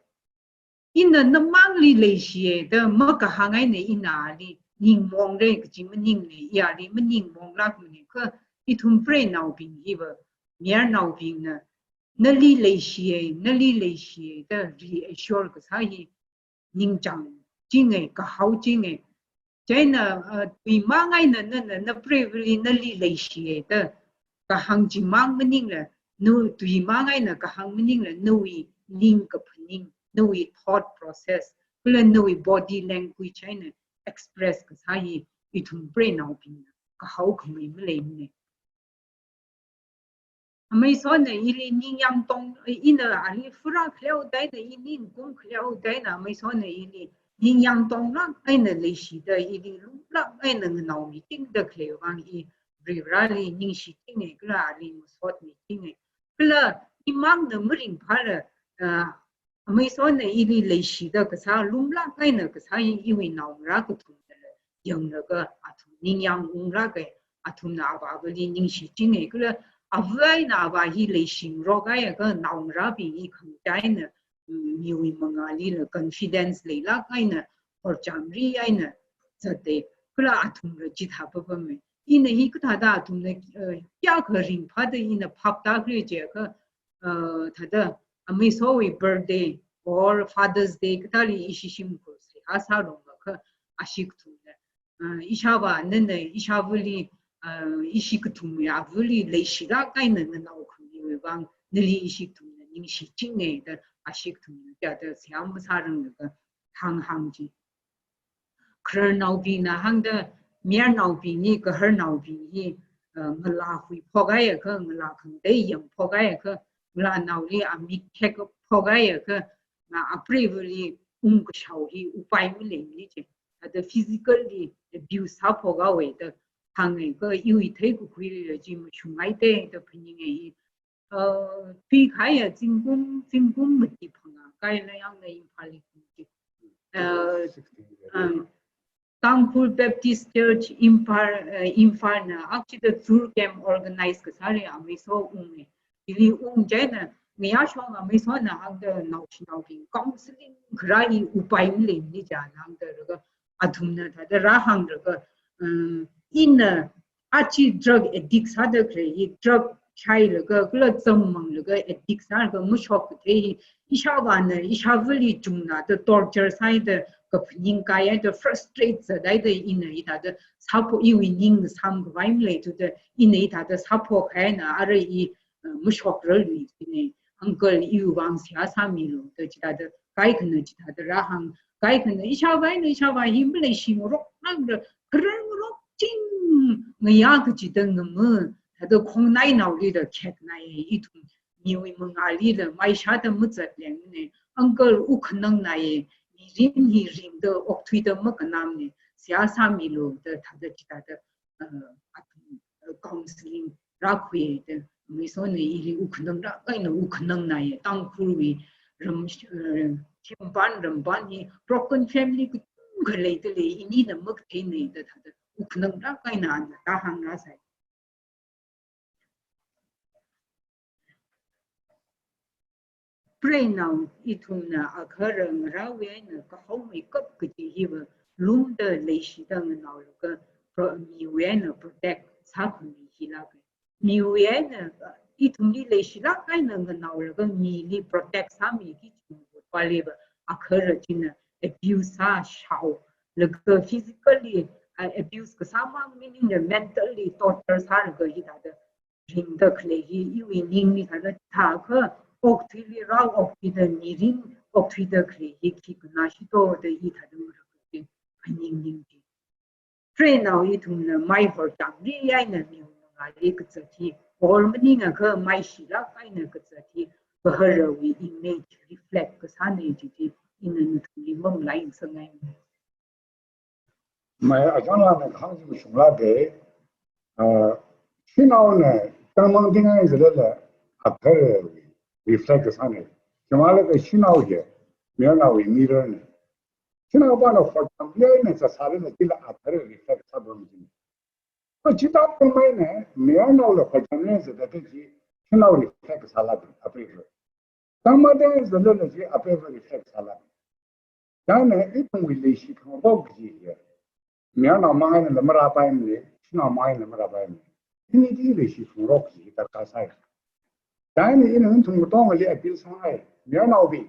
ina namangli leishiye da makahāng eina ina ali ningmongra kaji maningle, i ali maningmonglākmana. Kha ithum preinaobing hiva, mayarnaobingna, nali leishiye, nali leishiye da reassure kasā hi ningchāngchinge, kahaochinge. Chieina, uh, tuimang eina nana, na preivali nali leishiye da kahāng chimang maningla, nu tuimang eina kahāng maningla, nawui ning kaphaning, nawui thought process, kala nawui body language eina express kasā hi ithum preinaobingna kahaokhamei maleimana. Amei sona ili ningyāng tong, ina ali fura khaleo taina, i ning kum khaleo taina, amei sona ili ningyāng tonglāk eina leishida, ili lumlāk eina nganaomichingda khalei vang i Varivarāli ningshichinge, kala ali masotmiching. Kala imangna maringphāla, ah, amei sona ili leishida kasā, lumlāk eina kasā i, iwui naongarā kathumnala yanglaga athum ningyāng unglāke, athumna avāvali ningshichinge, kala ava eina avā hi leishingarok akha naongarābing i khangachei eina, mm, miwui mangālila confidence leilāk eina, horchamri eina zatte, kala athumla chithā papame. Ina hi kathāda athumna, eh, kayākha ringphāda ina phaptākhala jiakha, uh, thāda amei sowui birthday or Father's Day kathāli ishi shimkhur seihā sārumlakha, ashi kathumna, uh, ishāvā nana ishāvali, uh, ishi kathumwui avali leishilāk eina nganaokhamiwui vang nali ishi kathumna ningshichinge da ashi kathumna kayāda seihā masāranglaga hānghāng chi. Khararnaobingna hāngda, mayarnaobingli kaharnaobing hi, uh, ngalā huiphok akha, ngalā khangatei yangphok akha, ngalānaoli amik khekphok akha, na apreivali ungkashao hi upai maleimana je. Ada physically abuse sāphok haowe da hānge, kha iwui theikakhuilila chi mashungngaite da phaninge i. Uh, thuikahaiya zingkum, zingkum mati phangā kaila yangna Imphalli kumki. Uh, um, Tangkhul Baptist Church Imphal, uh, Imphalna akchida tour camp organize kasāli amei so unge. Ili ung chieina, ngayā shong amei sona hāngda naoshinaobing counseling kharā i upai maleimana ja hāngda laga athumna thāda rāhānglaga, um, ina Achi drug addict sāda khalei hi, drug shailaga, kala zam manglaga addict sālaga mashok kathei hi, ishāvāna, ishāvali chungna da torture sāhaida, kaphaning kāihaida, frustrate sāhaida, ina hithāda sāpho, iwui ning samkhavai maleithuda, ina hithāda sāphokahaina, ara i, uh, mashokralui jine. Uncle, iwui vang seihā sāmilu da chithāda, kaikhana chithāda rāhāng, kaikhana ishāvāna, ishāvā hi maleishingarokna, kharangarok chingaya kachida ngama, thāda khongnainaoli da kheknai, ithum miwui mangāli da maishāda mazat lengmane. Uncle, wuk khanangnai, mirin hi ringda okthuida makhanangmane, seihā sāmilu da thāda chithāda, uh, athum, uh, counseling rākhuihaida, Maisona ili wuk khanangrāk eina wuk khanangnai, Tangkhulwui ram, uh, shimpan rampan hi broken family kachungkha leidalei, inina makatheinei da thāda wuk khanangrāk eina ana tāhāngrāsai. Preinao, ithumna agahara ngarāwui eina kahomeikap kaji hiva lumda leishida nganaolaga pro-, miwui eina protect sākhami hilāka. Miwui eina, uh, ithumli leishilāk eina nganaolaga mili protect sāmiki chungpaliva agahara china abuse sāshao, laga physically, uh, abuse kasāmang, meaning the mentally torture sālaga hithāda ringda khalei hi iwui ningli thāda thākha okthuili rao okthuida mirin okthuida khalei hi khi kanashito da i thāda ngarākha phaning ningji. Preinao, ithumna mai horchamli eina miwui mangāli kazat hi, hor maningakha maishilāk eina kazat hi, agaharawui image reflect kasānei jiji ina nathumli mamalaisangngai. Mai achonlāna kahāng chi mashunglāka, uh, shanaona tangmang tingai zalala agaharawui reflect kasānei. Chimalaga shanao hi mayarnaowui mirror nei. Shanaopana horchamli eina zatsālala chila agahara reflect sāpam jine. Kha chithāda tangmeina, mayarnaola horchamli eina zatda kaji shanao reflect kasāla apreiva. Tangmada zalala chi apreiva reflect sāla. Chieina ithumwui leishi khangarok kaji hi mayarnao mang einala marāpaimane, shanao mang einala marāpaimane. Ini chi leishi khangarok kaji hi darkar sai. Chieina ina nathum katongali appeal sāngai, mayarnaobing.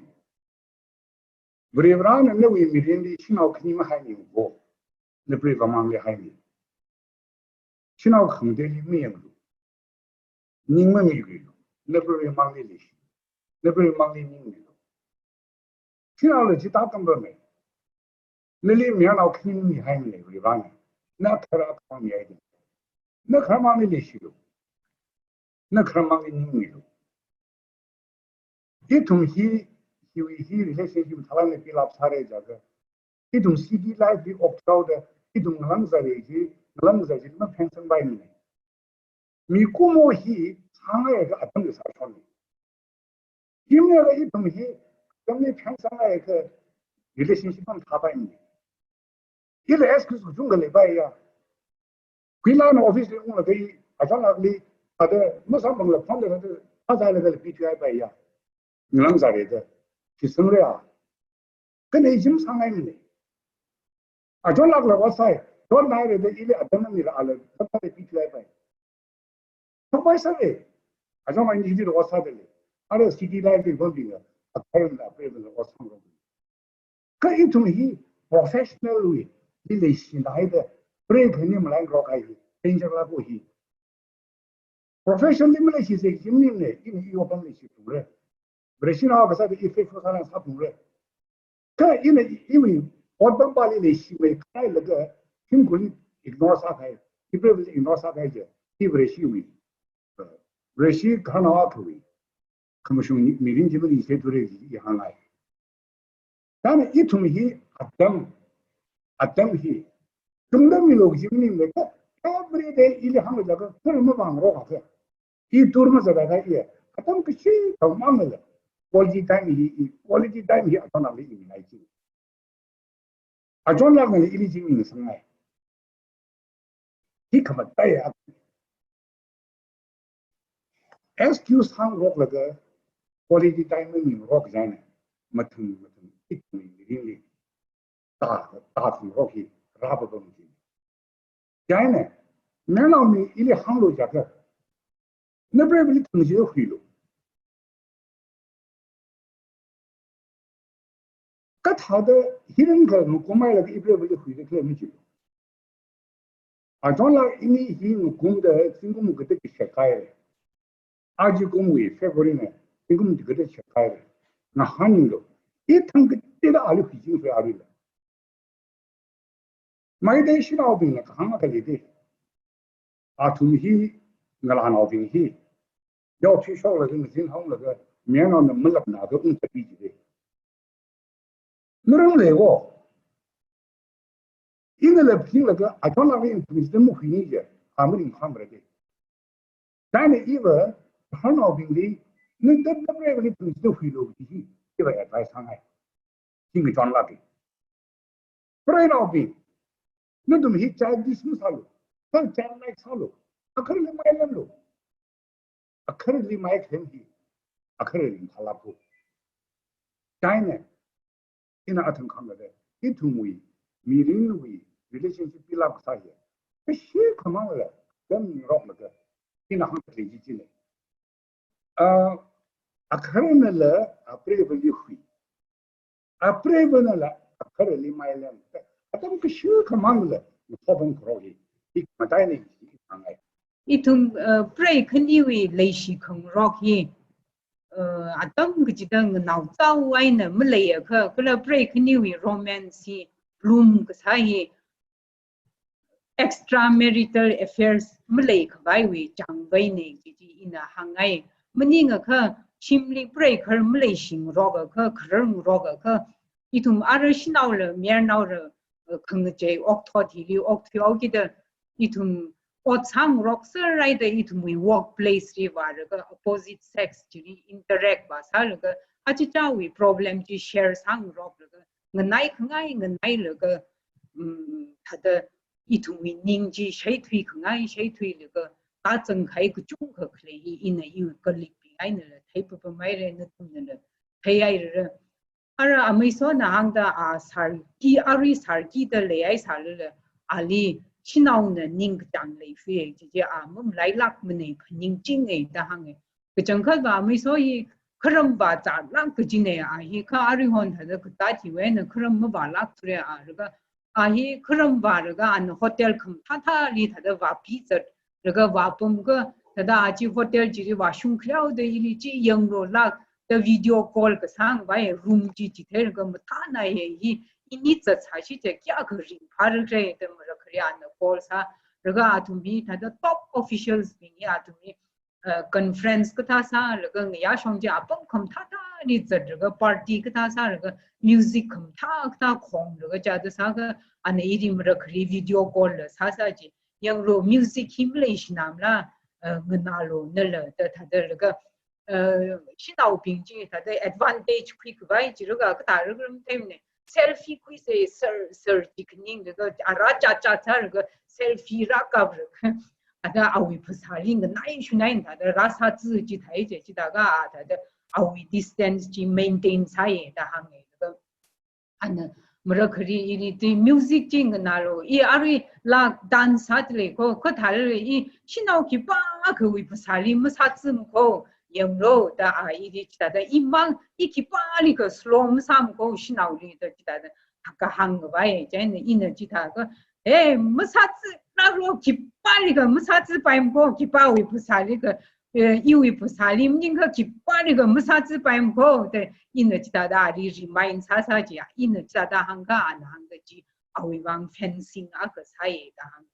Varivarana nawui mirinli shanao khani mahaimiko, napreiva mangli haimi. Shanao khangateili mayanglu. Ning mamiluilu. Napreiva mangli leishi. Napreiva mangli ningmilu. Shanaola chithāda tangpamei. Nali mayarnao khani mamihaimane Varivarana. Na khara khamang mihaida. Na khara mangli leishilu. Na khara mangli ningmilu. Ithum hi, hiwui hi relationship thalangna pilap sāra jiakha, ithum city life li okthuda, ithum ngalāngzāra chi, ngalāngzā chi maphengsangpaimane. Mikumo hi sāngaiakha atam kasā shonne. Himnala ithum hi atamli phengsangaiakha relationship mathāpaimane. Ila excuse kachungkha leipaiya. Khuilana office li unglaga i, achonlakli, ada masamphangla phone la da, phāzālaga la pithuihaipaiya. Ngalāngzāra da. Khi sangre a. Khanei chi masāngaimane. Achonlakla ot sāi. Chonnaira da ili atam maningla ala, da da pithuihaipai. Thokpai sāre. Achonlak ini hili ot sādalei. Ara city life li bambingla, apreiva la, apreiva la ot sāngarok. Kha ithum hi professional wui, li leishilāk haida, prei khani malangarok kahai hi, danger lāka hi. Professional li maleishisei chi maningmane, ina i otpam leishithura. Vareshinao kasāda i faithful sālala sāthura. Kha ina iwui otpampali leishimei khalei laga, shimkhurli ignore sākahai, ipreivali ignore sākahai chi, i Vareshiwui, uh, Vareshi khanao akhawui khamashung mirin chi maningshithura chi i hāngngai. Chieina ithum hi atam, atam hi, tungda milu kaji maningmane, every day ili hānglaga, tur mavāngarokakha. I tur mazatda kha i, atam kachi thaomangla, quality time hi, i quality time hi achonlakli i mingai chi. Achonlaknala ili chi mingasangngai. Hi khamataiya. Excuse hāngaroklaga quality time mamingarok chieina, mathang, mathang, ithumwui mirinli ta, ta thangarok hi rāpapam chi. Chieina, Mayarnaobing, ili hānglu jiakha, na preivali thang chi huilu. Kathāda hi rāngkha ngakumhailaga i preivali huida khalei mi chi. Achonlak ini hi ngakumda zingkum kachida kashak haira. Aja kumwui February na zingkum kachida kashak haira. Ngahānlu. I thang kachida ali huiching fei arila. Meitei shanaobingna kahāng akha leida. Athum hi, ngalānaobing hi, yaothui shoklaga, ngazin honglaga, mayarnaona malapna da ungthatpi jida. Ngarang lei wo. Ina lap hinglaga, achonlak ina thang chida mahuini je, a maringphāmara da. Chieina iva, harnaobingli, na, na, na preivali thang chida huilu kaji hi, iva advice hāngngai. Hi ngachonlak hi. Preinaobing, nathum hi childish masālu, kha childlike sālu, akharli mailemlu. Akharli mailem hi, akharli ringphālāku. Chieina, ina athang khangada, ithumwui, mirinwui, relationship pilak sāya. Kashi khamangla, dam rokmada, ina hāngkhalei chi china. Ah, akharnala, apreivali hui. Apreivanala, akharli mailem. Atam kashi khamangla, mathopam kharok hi. Hi mataina hi hāngngai. Ithum, uh, prei khaniwui leishi khangarok hi, uh, atam kachida nganaochao eina maleiakha, kala prei khaniwui romance hi, bloom kasā hi, extramarital affairs maleikhavaiwui chāngvaina kaji ina hāngngai. Maningakha, shimli preikhar maleishingarokakha, kharar ngarokakha, ithum ara shanaola, mayarnaola, uh, khangachei okthot hili okthuihaokida, ithum ot sāngarok sāraida ithumwui workplace li vālaga opposite sex chili interact vāsālaga, achichāwui problem chi share sāngaroklaga, nganaikhangai nganailaga, um, thāda ithumwui ning chi shaithui khangai shaithuilaga, kazang kahai kachungkha khalei hi ina iwui colleague bing einala theipapamhaira, nathumnala theihaira. Ara Ameisona hāngda a sarki, arui sarkida leihaisālala, ali shanaona ningkachāng leifei, chichi a mamalailākmana, phaningchinga da hānga. Kachangkhatva Ameiso hi kharam vāzālāk kajina a hi, kha aruihon thāda katā chiwui eina kharam mavālākthura a, laga a hi kharam vālaga ana hotel khamathāthāli thāda vāpizat, laga vāpamkha thāda a chi hotel chili vāshung khaleoda ili chi yanglolāk da video call kasāngvai room chi chitheilaga mathānai hi, hi ini zatsāshi chi kayākha ringphārakhala da marakhali ana call sā, laga athum hi thāda top officials bing hi athum hi uh, conference kathā sālaga ngayāshong chi apam khamathāthāli zatlaga party kathā sālaga music khamathā kathā khonglaga chāda sākha ana ili marakhali video call la sāsā chi. Yanglu music hi maleishinamla, uh, nganālu nala da thādalaga, uh, shanaobing chi thāda advantage khuikhavai chilaga kathālaga ram time ne selfie khuisa, sir, sir, chi khaninglaga, ara chacha sālaga, selfie rākaplaga, ada awui phasāli nganai shunai thāda rāsāzi chithai chi, chithākha, thāda awui distance chi maintain sāya da hānga laga. Ana marakhali ili chi music chi nganālu, i aruila dance sāda lei kho, kha thālala i shanao khipākhawui phasāli masāzim kho, yanglu da a ili chithāda, imang i khipālikha slow masāmkho shanaoli da chithāda kahāngkhavai, chieina ina chithākha, eh, masāzilāklu, khipālikha masāzipaimkho, khipāwui phasālikha, eh, iwui phasāli maningakha khipālikha masāzipaimkho da ina chithāda ali remind sāsā chi, ina chithāda hāngkha ana hāngda chi awui vang fencing akha sāya da hāng.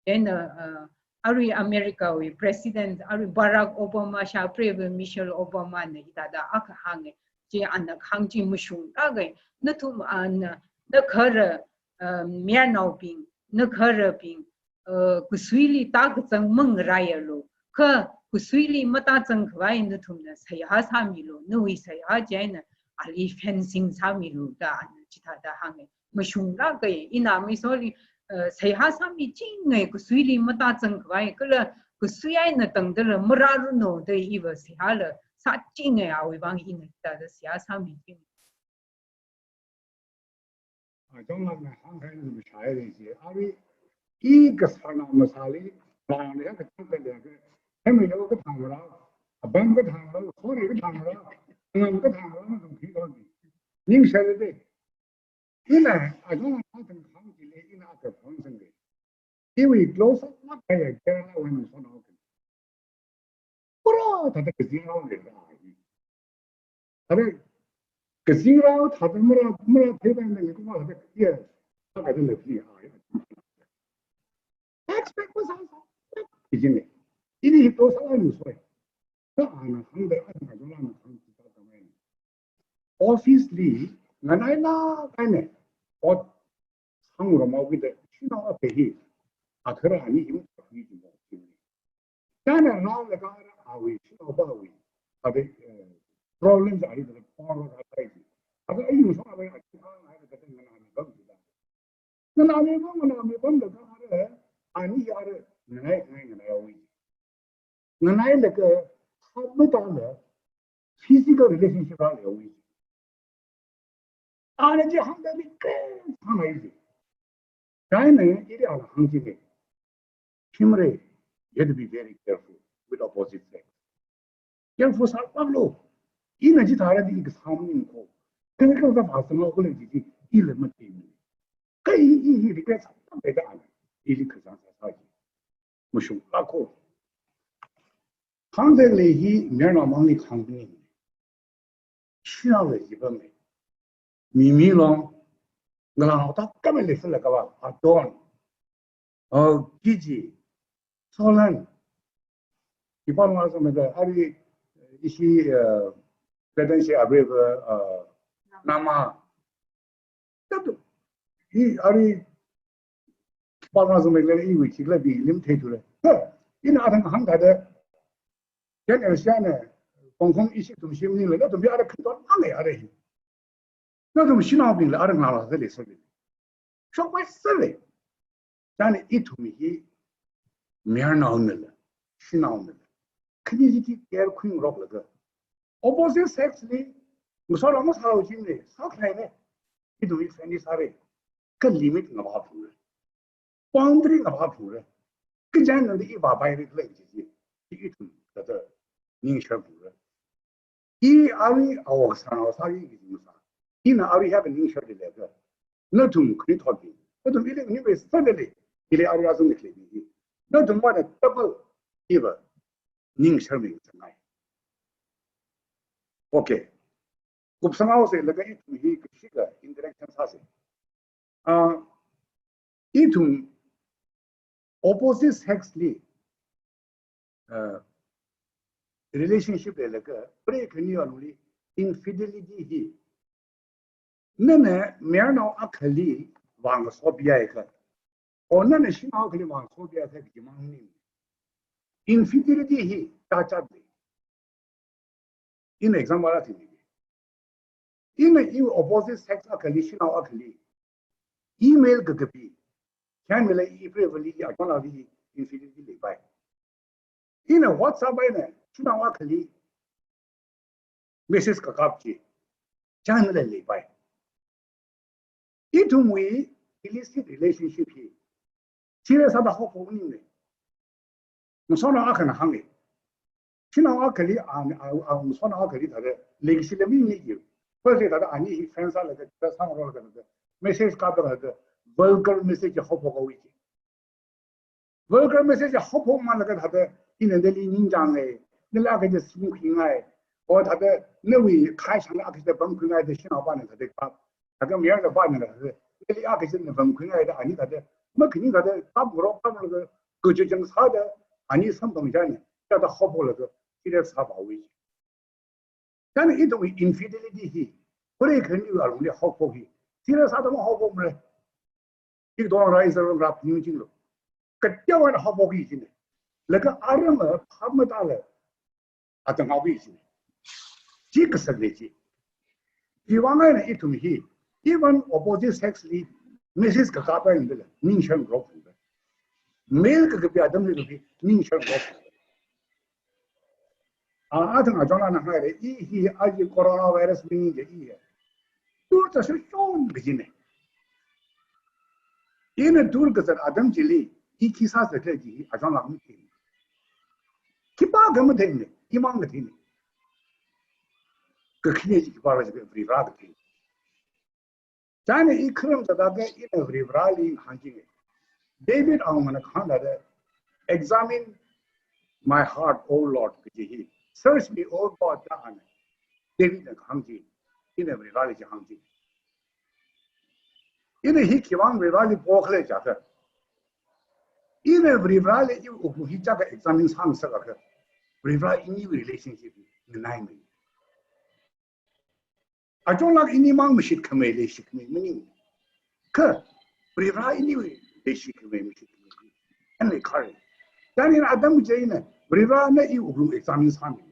Then, uh, uh, arui America wui President, arui Barack Obama shapreiva Michelle Obama na hithāda akha hānga, chi ana kahāng chi mashunglāka, nathum ana, nakhara, uh, mayarnaobing, nakharabing, uh, kasuili tākazang mangaraialu, kha kasuili matāzangkhavai nathumna seihā sāmilu, nawui seihā chieina ali fencing sāmilu da ana chithāda hānga. Mashunglāka, ina Ameisoli, uh, seihā sāmichinga, kasuili matāzangkhavai, kala kasui eina tangdala marāranu da iva seihāla sāchinga, awui vang ina thāda seihā sāmichinga. Achonlakna hāngkhangai mashai lei chi, arui i kasarnao masāli, Ngalāngli ya kachang khalei ka. Hemilo kathāngra, apam kathāngra, khorei kathāngra, ngam kathāngra, nathum khi lo ni. Ningshāra de. Ina, ajong athang khang chili, ina aka khang sangde. Iwui close up na kaya Kerala wui ngasotnao khalei. Pura thāda kazingrao leira hi. Thāda kazingrao thāda mara, mara theiba na ni kuma thāda iya, thāda na fi ai. Expect ko sa sa. Ijine. Ini hi to sa ni soi. Ka ana hāngda ana jona na hāng kita kamai. Office li nganailāk eina ot sāngarumhaokida shanao akha hi athara ani hi makhui jimo. China rālaga ara awui shanaopawui, abi, eh, problems ahi da pāngrok athai ji. Aga ayu sāngai achi hāngai da nganāmi pam jida. Nganāmi pam, nganāmi pamlaga ara ani ara nganai, nganai, nganaihaowa ji. Nganailaga hapmatala physical relationship rāleihaowa ji. Ana chi hāngda mi kren hāngai ji. China ili ala hāng jine. Himre, you have to be very careful with opposite sex. Careful sāpamlo. Ina chithāra di i kasā maningko. Kani kani sa phasanglo kule ji ji, ila mathei mi. Ka i, i, i regret sāpam leida ana. Ili kasā sāsā ji. Mashunglāko. Hāngda lei hi mayarnao mangli khangni. Shanaola jipam me. Mimi long, ngalāngta kame lei sila kava, Adon. Oh, Gigi, Solan. Ipa ngasomida, ari, ishi, eh, Vedanshi Abreva, eh, Nama. Tatu. I, ari, Palma zumekle iwui khikhala bi lim thei thura. Ha, ina athang hāngda da. Ken Asia ne, Hong Kong ishi ithum shimli le, nathum bi ara khanton ang e ara hi. Nathum shanaobingla ara ngalāngda lei sāli. Shokpai sāli. China ithum hi mayarnaonala, shanaonala. Khani chi chi care khuingaroklaga. Opposite sex li, ngasotnao masālu jine, sākhalei ne. Ithum hi friendly sāra. Ka limit ngavāphungra. Boundary ngavāphungra. Kachāng nanda i vāpaira khala kaji chi. Chi ithum thāda ningsharphungra. I arui awok sānao sāki kaji masā. Ina arui hiyākha ningsharda leiakha. Nathum khani thotbing. Nathum ili khani ve sādalei. Ili arui azung ni khalei hi. Nathum vāna double iva ningsharmi sangai. Okay. Kupsanghaosa laga ithum hi kashika interaction sāsa. Ah, ithum opposite sex li, ah, relationship leilaga, pare khani alungli infidelity hi. Nana mayarnao akhali vāngasopyai kha. O nana shanao akhali vāngasopyai kha kaji mang ni. Infidelity hi tachat lei. Ina example akha sāmi. Ina iwui opposite sex akhali, shanao akhali. Email kakapi. Kyan mila i privately, i account li infidelity leipai. Ina WhatsApp eina, shanao akhali. Message kakap chi. Kyan mila leipai. Ithumwui illicit relationship hi. Serious sāda haophok maningmana. Ngasotnao akhana hānga. Shanao akhali, a, a, a, ngasotnao akhali thāda, leikashila mi ni ki. First thāda ani hi friends sālaga, thāda sāngarolaga thāda, message kaplaga thāda, vulgar message haophok haowa ji. Vulgar message haophokmalaga thāda, ina nali ningchānga, nala kaja singkhuingai, o thāda, nawui khaishang akha thāda pamkhuingai da shanaopana thāda kap. Thāda mayarpana thāda, nali akha thāda pamkhuingai da ani thāda, makhani thāda, kaprok kaplaga, kajuchang sāda, ani samphang chāna, thāda haophoklaga, serious sāpaowa ji. Kha ithumwui infidelity hi, pare khani alungli haophok hi, serious sāda mahaophokmara. Iktong rai zarong rap nyung jinglo. Kateowa eina haophok hi jine. Laga arama phap matāla. Atang haophok hi jine. Chi kasak lei chi. Chiwui vang eina ithum hi. Even opposite sex li message kakap eina dala. Ningsharngarok. Mail kakapi atamli kapi. Ningsharngarok. A, athang achonla na haira, i hi aja coronavirus maningla i hi. Tur ta shon shon kajina. Ina tur kazat atam chili, I khi sāsā khala chi hi achonlak mathei. Khipākha matheimana, imang katheina. Kakhane chi khipākhala jiakha Varivara kathei. Chieina i kharam zatda kha ina Varivarali hāngchinga. David awungana kahāng thāda, "Examine my heart, O Lord," kaji hi. "Search me, O God," da ana Davidna kahāng chi, ina Varivarali chi hāngchinga. Ina hi khiwuivang Varivarali pokhala jiakha, ina Varivarali iwui wuklung hi chaka examine sāngasakakha, Varivara iniwui relationship hi nganaimana. Achonlak inimang mashitkhamei leishikhamei maning. Kha Varivara iniwui leishikhamei, mashitkhamei, and encourage. Chieina atam chieina Varivarana iwui wuklung examine sāmi.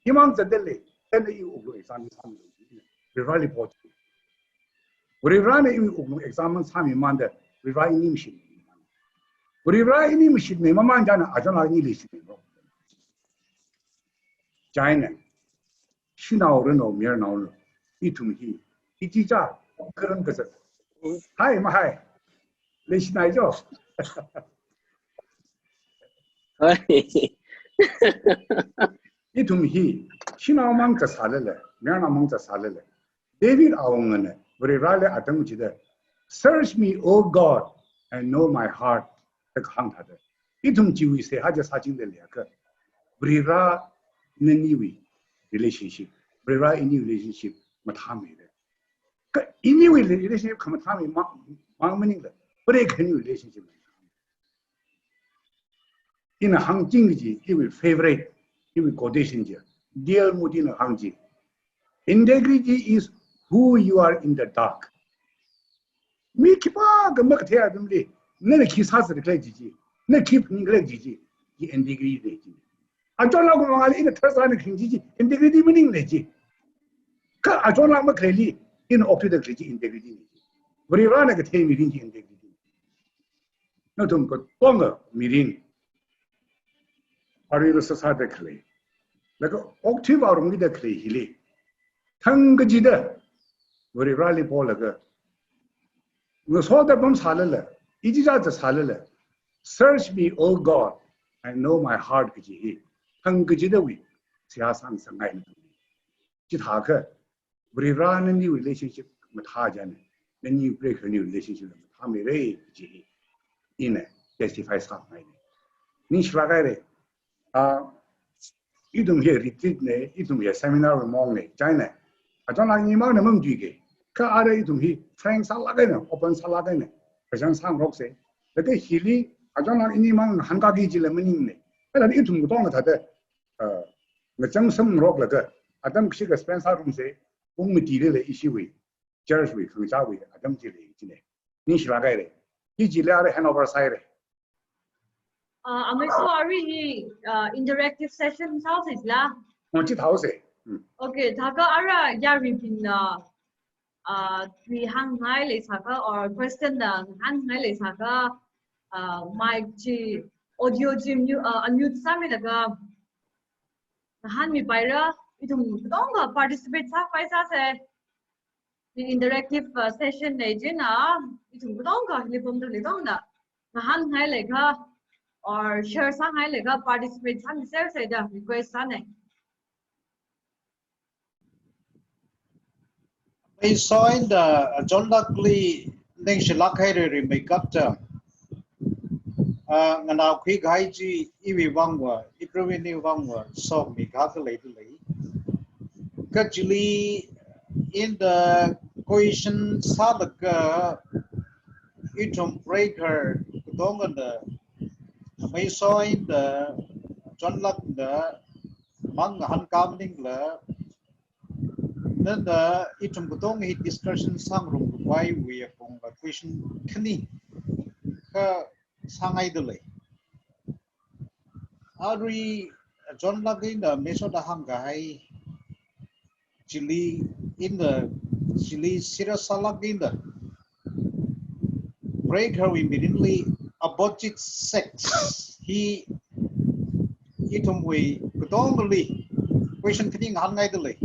Imang zatda lei, chieina iwui wuklung examine sāmi. Varivarali pochi. Varivarana iwui wuklung examine sāmimanda, Varivara ini mashitmei. Varivara ini mashitmei mamān chieina achonlak ini leishikmei. Chieina, shanao rano, mayarnao rano, ithum hi, ichicha, kharam kazat. Hai, mahai. Leishinai jo. Hai. Ithum hi, shanao mang kasālala, mayarnao mang kasālala, David awungana Varivarali atam chida, "Search me, O God, and know my heart," da kahāng thāda. Ithum chiwui seihā chi sāchingda leiakha, Varivara naniwui relationship, Varivara iniwui relationship mathāmeira. Kha iniwui relationship khamathāmei mang, mang maningla, Vare khaniwui relationship mathāmei. Ina hāngching chi, iwui favorite, iwui quotation chi, D L Moody na hāng chi, "Integrity is who you are in the dark." Mi khipākha makathei atamli, nana khi sāsā khala chi chi, na khi phaningkhala chi chi, chi integrity na chi. Achonlak mangāli ina tharsāna kharing chi chi, integrity maningna chi. Kha achonlak makhaleili, ina okthuida khalei chi integrity na chi. Varivarana kathei mirin chi integrity. Nathum katonga mirin, arui lo sāsāda khalei, laga okthui vārumkida khalei hili, thang kachida Varivarali polaga, ngasoda pamsālala, ichicha sālala, "Search me, O God, and know my heart," kaji hi, thang kachidawui seihā sāngasakngai. Chithākha, Varivara naniwui relationship mathā chieina, nani Vare khaniwui relationship mathāmeira kaji hi ina testify sāngaina. Ningshilāk haira. Ah, ithum hi retreat na, ithum hi seminar mongna, chieina achonlak inimangna mamatuiki. Kha ara ithum hi frank sālāk eina, open sālāk eina, kachang sāngaroksa. Laga hili achonlak inimang ngahānkāki jila maningna. Kala ithum katonga thāda, ah, ngachang samngaroklaga, atam kashika spend sārumsa, pung matilila ishiwui church wui, khangachāwui atam chi lei china. Ningshilāk haira. Hi chili ara handover sāhaira. Ah, amei so arui hi, ah, interactive session sāsa jila. Oh, chithāsa. Hmm. Okay, thākha ara yaruibingna, ah, tui hāngngai leisākha or question na hāngngai leisākha, ah, mic chi, audio chi mute, ah, unmute sāmilaga ngahānmipaira, ithum katonga participate sāpai sāsa. Hi interactive, uh, session na china, ithum katonga hili pamda khalei katongana ngahānngai leiakha or share sāngai leiakha participate sāmisersa da request sāna. Amei soda, uh, achonlakli ningshilāk haira rimeikapta. Ah, nganākhui kahai chi iwui vangva, iprovinwui vangva, sokmi kha khalei tu lei. Kha chili ina question sālaga ithum preigahar katongana, amei soda, achonlakna mang ngahānkā maningla, nana ithum katonga hi discussion sāngarum khavaiwui apongla question khani kha sāngaida lei. Arui achonlak eina amei soda hāngkahai chili ina, chili serious sālāk eina, preigaharwui mirinli opposite sex hi ithumwui katongali question khani ngahānngaida lei.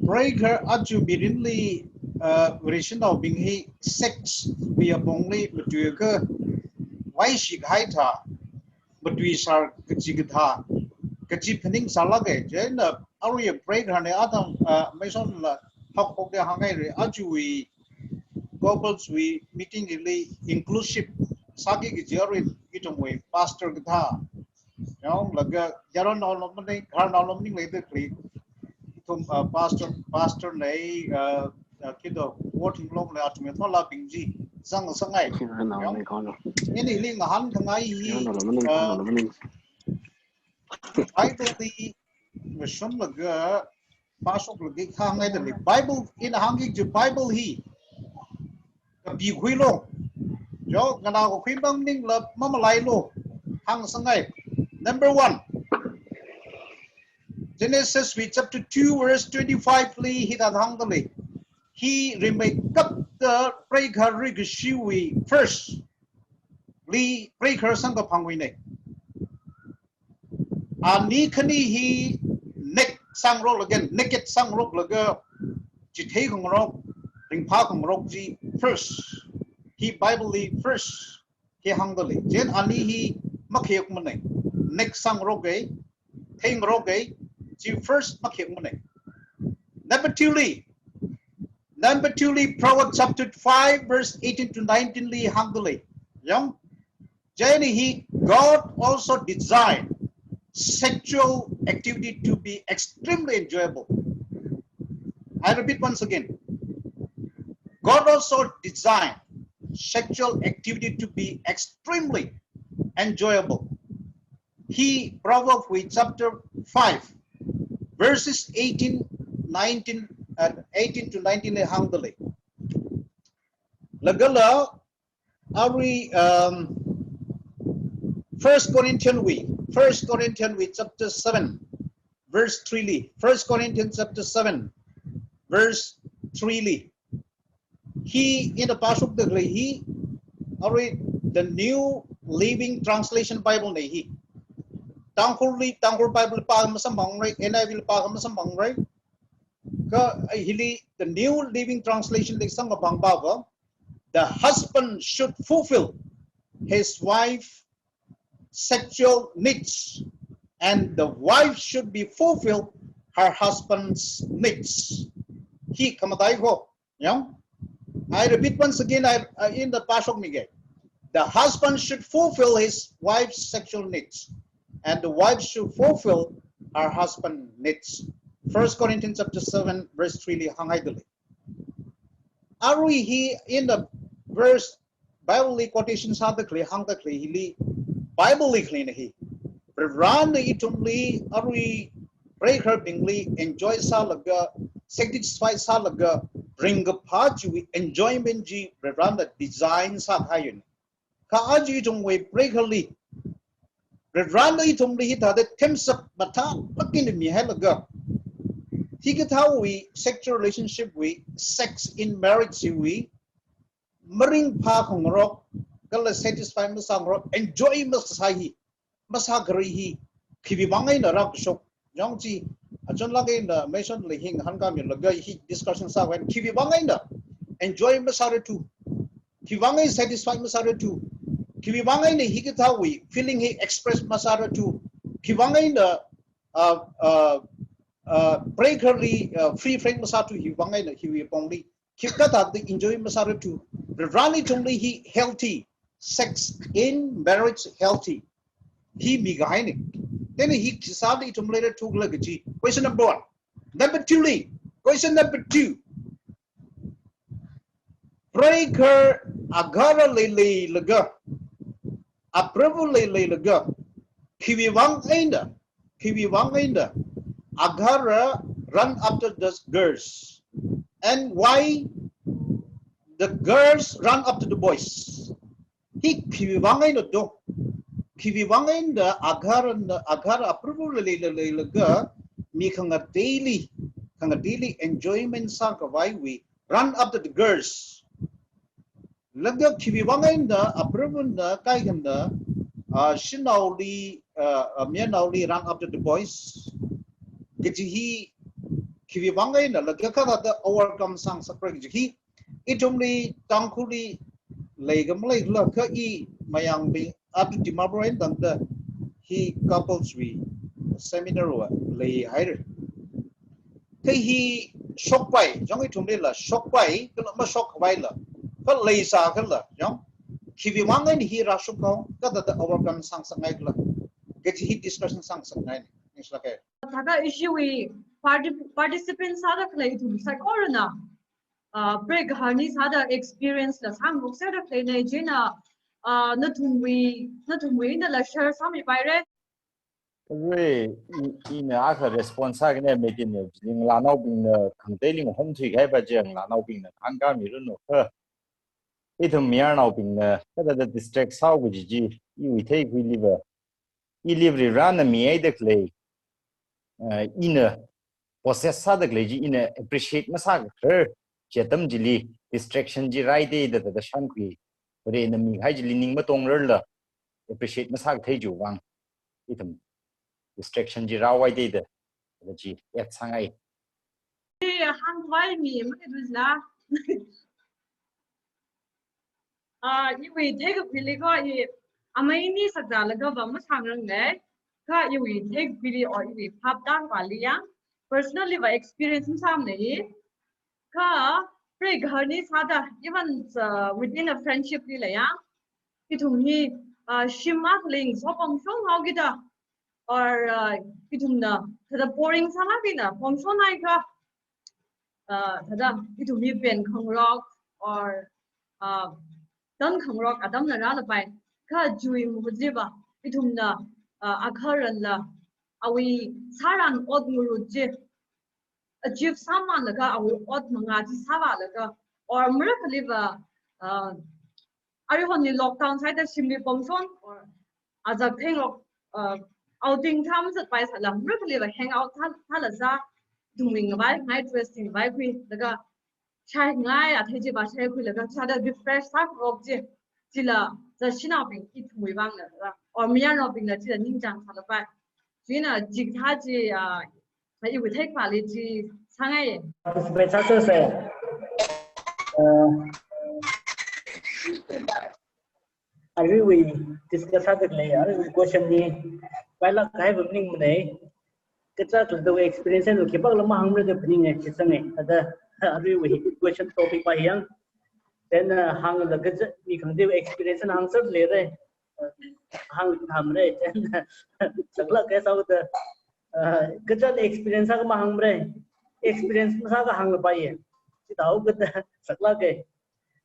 Preigahar aja mirinli, uh, Vareshinaobing hi sex wui apongli matuiakha paishi kahai thā, matuisār kachi kathā, kachi phaningsālāka. Chieina arui break hāngna atam, ah, Mason la haophok de hānghaira, ajawui couples wui meeting hili inclusive sāki kaji arui ithumwui pastor kathā. Yanglaga yaron naolum maning, ghar naolum maning leida khalei. Ithum, ah, pastor, pastor nei, ah, ah, kito, working long le athum yathonlabing chi zangsangai. Yaron naolum Yang, maning kono. Ina hili ngahānkhangai hi, Yaron naolum maning, ah, naolum maning. Bible li mashunlaga, pashoklaga hāngngaidalei. Bible ina hāngki kaji Bible hi kapikhuilu. Yo, nganākakhui mang maningla mamalailu. Hāngsangai. Number one, Genesis wui chapter two verse twenty-five li hithāda hāngdalei. Hi rimeikapta preigaharui kashiwui first li preigahar samkaphangwuina. Ani khani hi naked sāngaroklaga, naked sāngaroklaga, chithei khangarok, ringphā khangarok chi first. Hi Bible li first kahāng hāngdalei. Chieina ani hi makhayakmana. Naked sāngaroka, theingaroka, chi first makhayakmana. Number two li, number two li, Proverbs chapter five, verse eighteen to nineteen li hāngdalei. Yang, chieina hi, God also designed sexual activity to be extremely enjoyable. I repeat once again. God also designed sexual activity to be extremely enjoyable. Hi Proverbs wui chapter five, verses eighteen, nineteen, uh, eighteen to nineteen li hāngdalei. Lagala, arui, um, First Corinthians wui, First Corinthians wui chapter seven, verse three li. First Corinthians chapter seven, verse three li. Hi ina pāshokda khalei hi, arui the New Living Translation Bible na hi. Tangkhulli, Tangkhul Bible pā masamphangra, N I V li pā masamphangra. Kha hili the New Living Translation li samkaphang pāva, the husband should fulfill his wife sexual needs, and the wife should be fulfill her husband's needs. Hi khamataiya ko. Yang, I repeat once again, I, uh, ina pāshokmige. The husband should fulfill his wife's sexual needs, and the wife should fulfill her husband's needs. First Corinthians chapter seven, verse three li hānghaidalei. Arui hi ina verse Bible li quotation sāda khalei, hāngda khalei hili, Bible li khaleina hi. Varivarana ithumli, arui preigaharbingli enjoy sālaga, satisfy sālaga, ringkaphā chiwui enjoyment chi Varivarana design sākahai yun. Kha aja ithumwui preigaharli, Varivarana ithumli hithāda themsak mathālāk eina mihailaga, hikathāwui sexual relationship wui, sex in marriage wui, maringphā khangarok, kala satisfy masāngarok, enjoy masāsai hi, masākharai hi, khiwuivang eina rākashok, yang chi, achonlāk eina Mason li hi ngahānkāmilaga hi discussion sākhavai, khiwuivang eina enjoy masārarthu, khiwuivang eina satisfy masārarthu, khiwuivang eina hikathāwui feeling hi express masārarthu, khiwuivang eina, uh, uh, uh, preigahar li, uh, free flowing masāthu, hiwuivang eina, hiwui pongli, khikathāda enjoy masārarthu, Varivarana ithumli hi healthy, sex in marriage healthy. Hi mikahaina. Then hi khisāda ithum leirarthukhala kaji. Question number one. Number two li. Question number two. Preigahar agahara leileilaga, apreiva leileilaga, khiwuivang eina, khiwuivang eina agahara run after the girls, and why the girls run after the boys. Hi khiwuivang eina do. Khiwuivang eina agaharana, agahara apreiva leileilaga, mi khangateili, khangateili enjoyment sākhavaiwui run after the girls. Laga khiwuivang eina apreivana kaikhana, ah, shanaoli, ah, ah, mayarnaoli run after the boys. Kaji hi khiwuivang eina, laga kathāda overcome sāngasakra kaji hi. Ithumli Tangkhulli leikha maleikhala kha i Mayangbing, atu Dimapur eina tangda hi couples wui seminar va leihaira. Kha hi shokpai, jong ithumlila shokpai, kala mashokkhavai la, kha leisā kala, jong, khiwui vang eina hi rāshok khala, kathāda overcome sāngasakngai khala, kaji hi discussion sāngasakngai, ningshilāka. Thākha ishiwui parti-, participant sāda khalei ithum saikorana, ah, preigaharni sāda experience la sāngarokserda khaleina, chieina, ah, nathumwui, nathumwui eina la share sāmipaira. Arui, i, ina akha response sākhangai meeting ne, ngalānaobingna khangatei lingkhom thuikahaiva chi ngalānaobingna khangkā miranu kha. Ithum mayarnaobingna, kathāda distract sāo kaji chi, iwui theikhuiliva, ili Varivarana mihaida khalei, eh, ina possess sāda khalei chi ina appreciate masākharar, chi atam chili distraction chi rāhaida, thāda shānkhui, Varena mikahai chili ning matongrarla, appreciate masākathei chiwui vang, ithum distraction chi rāhaida, thāda chi add sāngai. Eh, hāngkhavai mi maleilala. Ah, iwui theikakhuili kha i amei ini sakzālaga va masāngarang lei. Kha iwui theikakhuili or iwui phap tākhavāli ya, personally va experience masāmana i. Kha preigaharni sāda, even, uh, within a friendship lila ya, ithum hi, uh, shim akha lingso pongshong haokida, or, uh, ithumna thāda boring sālāk eina pongshonhaiakha, uh, thāda ithum hi penkhangarok or, uh, tankhangarok atamla rālapai. Kha chiwui mahutsiva ithumna, uh, agaharanla awui sāran ot ngarut chi achieve sāmānlaga, awui ot mangā chi sāvālaga, or marakhaliva, uh, aruihonli lockdown sāhaida shimli pongshon, or azak thenglok, uh, outing thā mazatpai sālala, marakhaliva hang out thā, thāla sā, ithumwui ngavai, ngai dress tingvai khuilaga, shaingai athei chiva shaikhuilaga, thāda refresh sāngarok chi, chila zashinaobing ithumwui vangla, or mayarnaobingla chila ningchāng sālapai. Chieina chikathā chi, ah, iwui theikakhuili chi sāngai. Participate sāsāsa. Uh, aruiwui discuss sāda khalei, aruiwui question hi, pailāk kahai va maningmana. Kachāng kachāda experience eina khipākhala mahāngmara da phaninga, chi sāngai. Thāda, aruiwui question topic pa hi yang. Then, uh, hānglaga chi, mi khangateiwui experience eina hāngser leira. Hāngthāmara, then, saklāk kahai sāhaoda, uh, kachāng experience akha mahāngmara. Experience masākha hānglapai ya. Chithāhaokida saklāk kahai.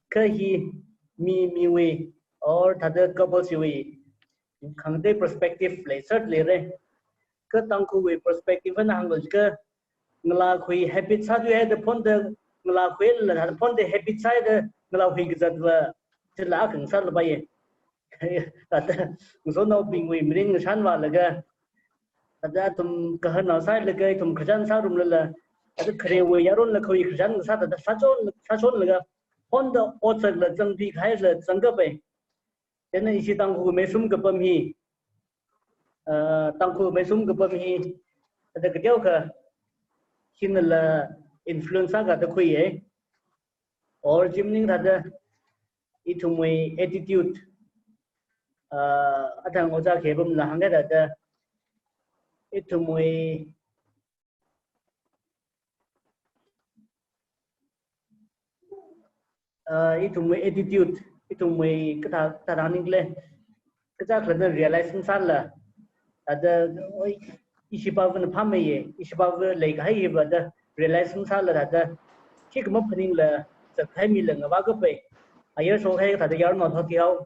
Kha hi mi, miwui, or thāda couples wui khangatei perspective leiser leira. Kha Tangkhulwui perspective eina hānglu jiakha, ngalākhui habit sāthuihaida phonda ngalākhuila, thāda phonda habit sāhaida ngalākhui kazatva, chila akha ngasālapai ya. Thāda ngasotnaobingwui mirin ngashanvālaga, thāda athum kaharnao sālaga, ithum khararchan sārumlala, thāda kharewui yaronla khawui khararchan ngasā thāda sāchon, sāchonlaga, phonda otsakla zangthuikahaila zangkapai. Chieina ishi Tangkhul meisum kapam hi, uh, Tangkhul meisum kapam hi, thāda kateokha, hinala influence akha da khuiya. Or chi maningla thāda, ithumwui attitude, uh, athang ojā Khebamla hāngkahai thāda, ithumwui, uh, ithumwui attitude, ithumwui kathā, kathā hāngningla, kachāng kachāda realize masāla, thāda, oi, ishipāvana phāmeiya, ishipāva leikahai hiva da realize masāla thāda, khikha maphaningla, zatkahai mila ngavākapai. Ayar shokhai thāda yarnao thotihao,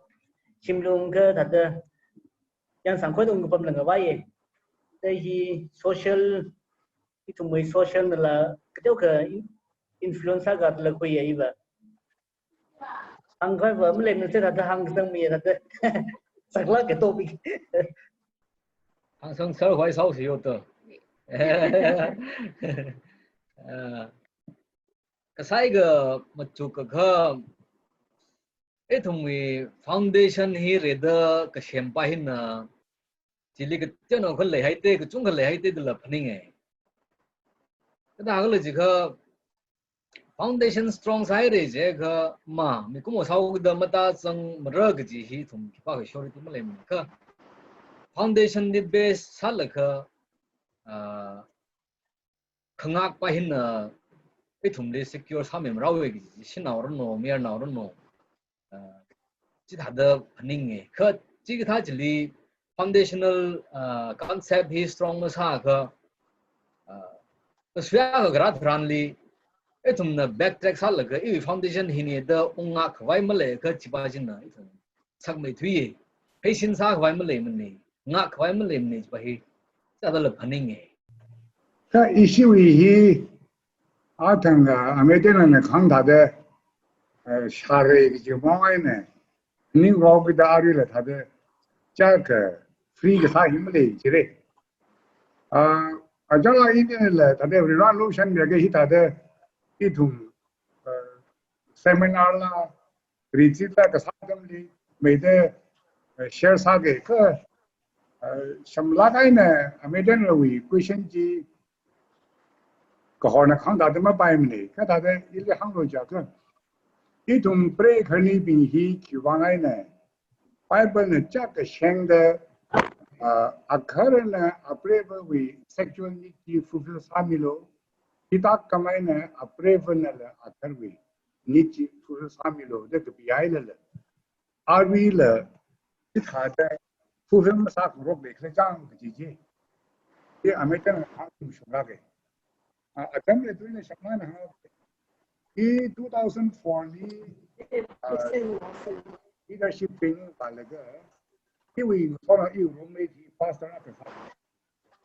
shimli ungkha thāda, yangsangkhoida ungkapamla ngavāya. Thāda hi social, ithumwui social nala, kateokha in-, influence akha la khuiya iva. Hāngkhavai va maleimana, thāda hāngsangmiya thāda. Saklāk kahai topic. Hāngsangser khavai sāhaosa yo to. Ah, kasāikha machukakha, ithumwui foundation hi rida kasempā hina, chili kateonao kha leihaida, kachungkha leihaida dala phaninga. Kathākhala jiakha, Foundation strong sāhaira jiakha ma, mikumo sāhaoda matazangmara kaji hi ithum khipākha surety maleimana kha. Foundation li base sālaga, ah, khangakpa hina ithumli secure sāmimarāowa kaji, shanaoranu, mayarnaoranu, ah, chithāda phaninga. Kha chikathā chili foundational, ah, concept hi strong masāakha, ah, kasuiya kharā tharanli, ithumna backtrack sālaga, iwui foundation hina da ungngak khavai maleiakha chipa china ithum sakmeithuiya. Pheisin sākhavai maleimana, ngakkhavai maleimana chipa hi, chithādala phaninga. Kha ishiwui hi, athang, ah, American na khangda da, eh, shāra kaji mong eina, ningrok kida aruila thāda, chaka free kasā hi malei jira. Ah, ajala inila thāda, Varivarana lushanmiakha hithāda, ithum, ah, seminar la, retreat la kasā atamli, meida, ah, share sāga kha, ah, shamlak eina, American nawui question chi, kahorna khangda da mapaimana, kha thāda ili hānglu jiakha, ithum preikhaleibing hi khiwuivang eina, Bible na chak kashengda, ah, agahara na apreivawui sexual need chi fulfill sāmilu, hithākhamei eina apreivanala agaharawui need chi fulfill sāmilu da kapihailala, aruila, chithāda fulfill masāngarokla khala chang kaji chi, hi American na hāngshunglāka. Ah, atam le tuina shakmana ha. Hi two thousand four li, ah, leadership training pālaga, iwui, sona iwui roommate hi pastor akha sā.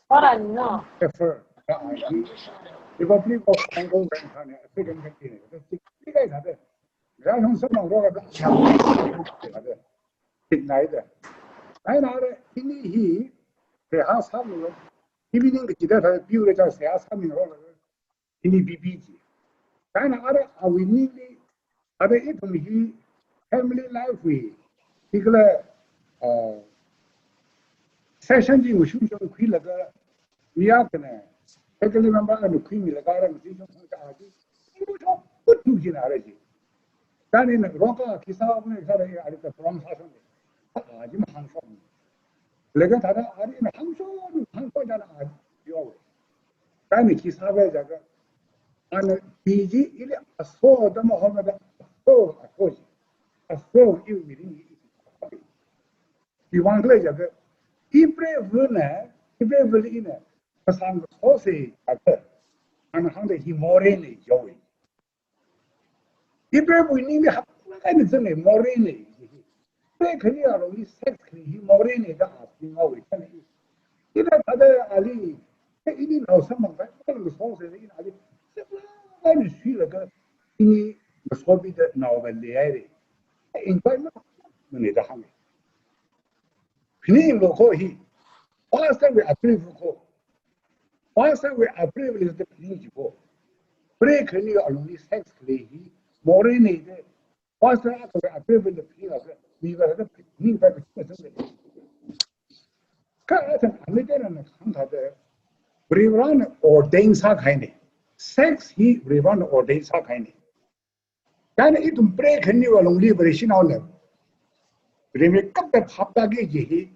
Foreign no. Prefer, ah, hi Republic of Congo kan thāna, African country na. Hi kai thāda, rāhong samang roga da, thāda. Thik naida. Ai nara, ini hi, seihā sāmilu. Evening kachida thāda, piura cha seihā sāmingarok la, ini pipi ji. China ara awui ningli, ara ithum hi family life wui, hi kala, ah, session chi ngushungshung khuilaga, mi akhana, family member akhana khuimilaga ara ngushungshung khuilaga chi, ngushung khuitu jina ara chi. China roka khi sāmana sāra, ara ka program sāshung. Ah, chi mahāngshung. Laga thāda arina hāngshung, hāngshung china a yo. China khi sāpai jiakha, ana pi chi ili aso da mahomada, aso, aso chi. Aso iwui mirin hi. Khiwuivang khala jiakha, ipreivana, ipreiva ina, kasang kasose jiakha, ana hāngda hi moreina yowa. Ipreivawui ningli haklāk eina zanga moreina. Preikhani alungli sex khalei hi moreina da a ping ngaowa china. Ina thāda ali, ini nao samphang kasose ina ali, haklāk eina suilaga, ini masopida naova leihaira. Enjoy masāmana da hānga. Phaninglu kho hi. Pastor wui apreiva kho. Pastor wui apreiva li da phaning ji kho. Preikhani alungli sex khalei hi moreina da. Pastor akhawui apreiva li da phaningakha, miva da phaningpai kachungkha zanga. Kha athang American na khangthāda, Varivarana ordain sākahaina. Sex hi Varivarana ordain sākahaina. China ithum preikhaniwui alungli Vareshinaona rimeikapta phaptāki kaji hi,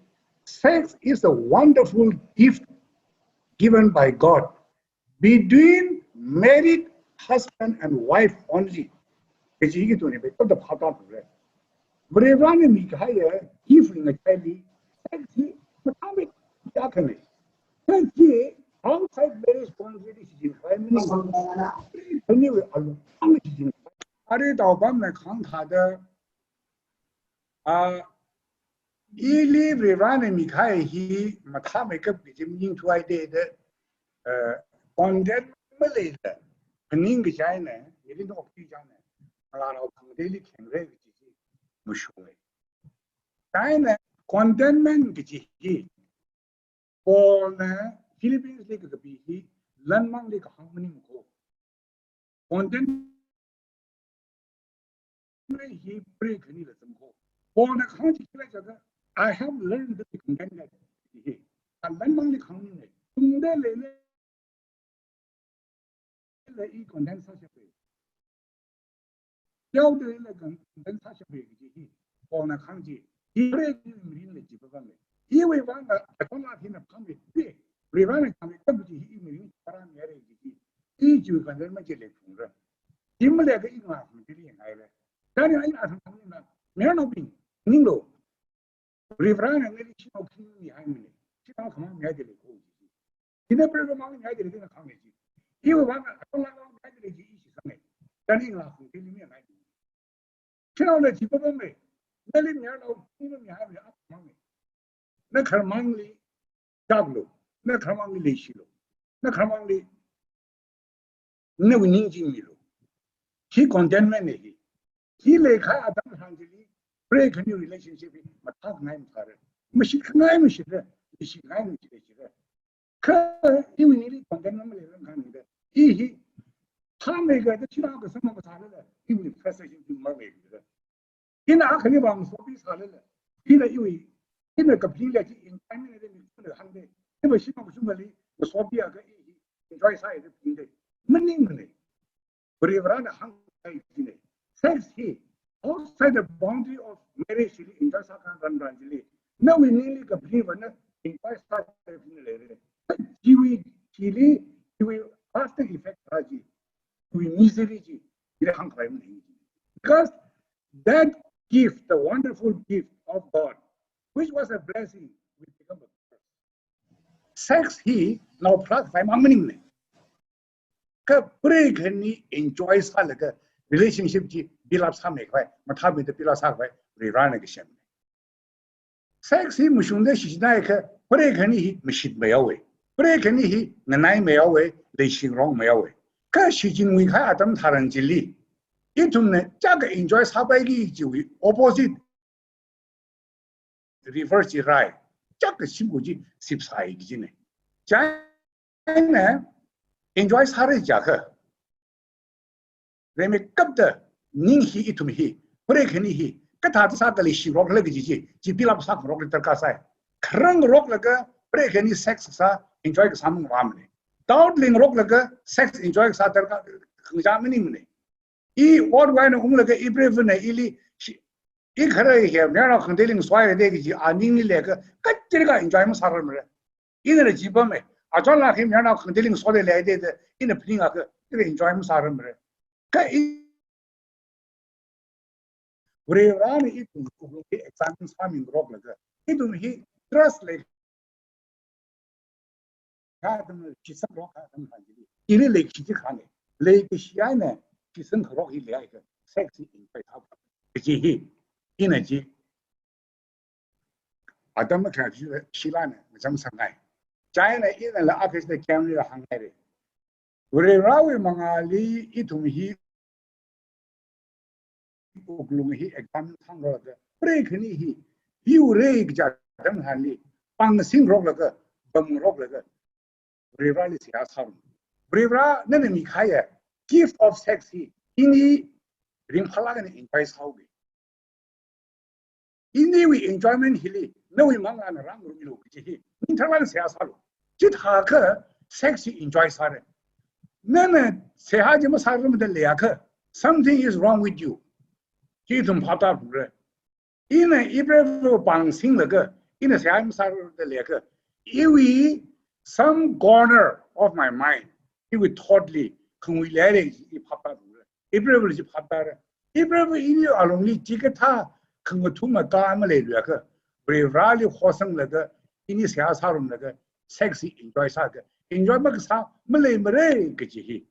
sex is a wonderful gift given by God between married husband and wife only. Kaji hi ithum rimeikapta phaptāra. Varivarana mikahaiya gift ngachaili, sex hi mathāmeikha akhana. Kha chi outside marriage contract li shichin khavai maningmana. Preikhaniwui alungli shichin khavai. Arui taopamna khangthāda, ah, ili Varivarana mikahai hi mathāmeikap kaji maningthuhaida, ah, condemn maleila, phaning kachina, ili nokti china, ngalānao khangateili khengre kaji hi mashunga. China contentment kaji hi, Paul na Philippines li kakapi hi, lanmangli kahāng maningkho. Contentment hi preikhanila zangkho. Paul na kahāng chi khila jiakha, "I have learned to be contented." Hi. A lanmangli kahāng maningna. Tungda leila, la i content sāshapa. yaoda ila gan, gan sāshapra kaji hi, Paulna kahāng chi, hi Vareli mirinli chi pāpamle. Hiwui vang, Athonlak hina phāmei, hi, Varena kahāngwui kapkaji hi i mirin pharāmihaira kaji hi, i chiwui contentment chi leiphungra. Chi maleiakha i ngalā khangateili ngaira. Chieina ina athang ningna, mayarnaobing, ninglu. Varena nali sha̱nao khani mihaimana. Sha̱nao khamang mihaida lei ko. Ina Vare mang mihaida lei ina khangna chi. Iwui vang, Athonlak mang mihaida lei chi i shitsanga. Chieina i ngalā khangateili mingai. Sha̱naona chi pāpamei. Nali mayarnao khani mihaimana, a khamangna. Na khararmangli chāklu. Na khararmangli leishilu. Na khararmangli nawui ning chi milu. Hi contentment na hi. Hi leikahai atam tharan chili, Vare khani relationship hi mathākhangai mathāra. Mashitkhangai mashitra, leishikhangai mashitra. Kha iwui ningli contentment maleirang khanida, i hi phāmeikha da sha̱nao kasang masālala, iwui frustration chi mameikha. Ina akhali vang sopi sālala, ina iwui, ina kaphaningla chi enjoyment da mi kuna hāngda, iva sha̱nao kashungkhali, sopiakha i hi enjoy sāi da phaningda. Maningmana. Varivarana hāngkahai china. Sex hi, outside the boundary of marriage chili enjoy sākhangarān chili, nawui ningli kaphaning vāna enjoy sāda phaningda leira. Chiwui, chili, chiwui after effect chi, chiwui misery chi, ila hāngkhavai maningmana. Because that gift, the wonderful gift of God, which was a blessing, will become a curse. Sex hi nao pharākhavai mang maningmana. Kha Vare khani enjoy sālaga relationship chi build up sāmeikhavai, mathāmeida build up sākhavai, Varivarana kasem. Sex hi mashungda shichinhaiakha, Vare khani hi mashitmeihaowa. Vare khani hi nganaimeihao, leishingarokmeihaowa. Kha shichinmikahai atam tharan chili, ithumna chaka enjoy sāpaiki chiwui opposite reverse chi rai. Chaka shimkhur chi sipsai kajina. Chieina enjoy sāra jiakha, rimeikapta ning hi ithum hi, Vare khani hi kathāda sāda leishingarokhala kaji chi, chi build up sāngarokli darkar sai. Kharangaroklaga Vare khani sex kasā, enjoy kasā mangvāmana. Doubt leingaroklaga sex enjoy kasā darkar, khangachā maningmana. I ot vaina unglaga i Varena ili shi, i khare hi mayarnao khangateili ngasohaira da kaji a ningli leiakha, kateokha enjoy masārarmara. Inala chi pāmei. Athonlak hi mayarnao khangateili ngasoda leida da, ina phaningakha, ila enjoy masārarmara. Kha i, Varivarana ithum wuklung hi examine sāmingaroklaga, ithum hi trust lei, kha atam shitsang rok kha atam kha chili, ili leikashi chi khani, leikashi eina shitsang kharok hi leihaiakha, sex hi enjoy sā kaji hi, ina chi, atam kha chi shilana, machamsangngai. Chieina inala akhashida camera hāngngaira. Varivarawui mangāli ithum hi wuklung hi examine sāngaroklaga, Vare khani hi, hiwui Vare kaja atam tharanli, pāngsingaroklaga, pamngaroklaga, Varivarali seihā sārum. Varivara nana mikahaiya gift of sex hi, ini ringphālāk eina enjoy sāhaoki. Iniwui enjoyment hili, nawui manglāna rāngarumilu kaji hi, ning tharlāk seihā sālu. Chithākha sex hi enjoy sāra. Nana seihā chi masārarmada leiakha, something is wrong with you. Chi ithum phaptāphalungra. Ina i Vareva pāngsinglaga, ina seihā masārarmada leiakha, iwui some corner of my mind, iwui thought li, khangui leira i phaptāphalungra. I Varevali chi phaptāra. I Vareva ini alungli chikathā khangathuma ka maleiluiakha, Varivarali hosanglaga, ini seihā sārumlaga, sex hi enjoy sāakha, enjoy makasā maleimara kaji hi,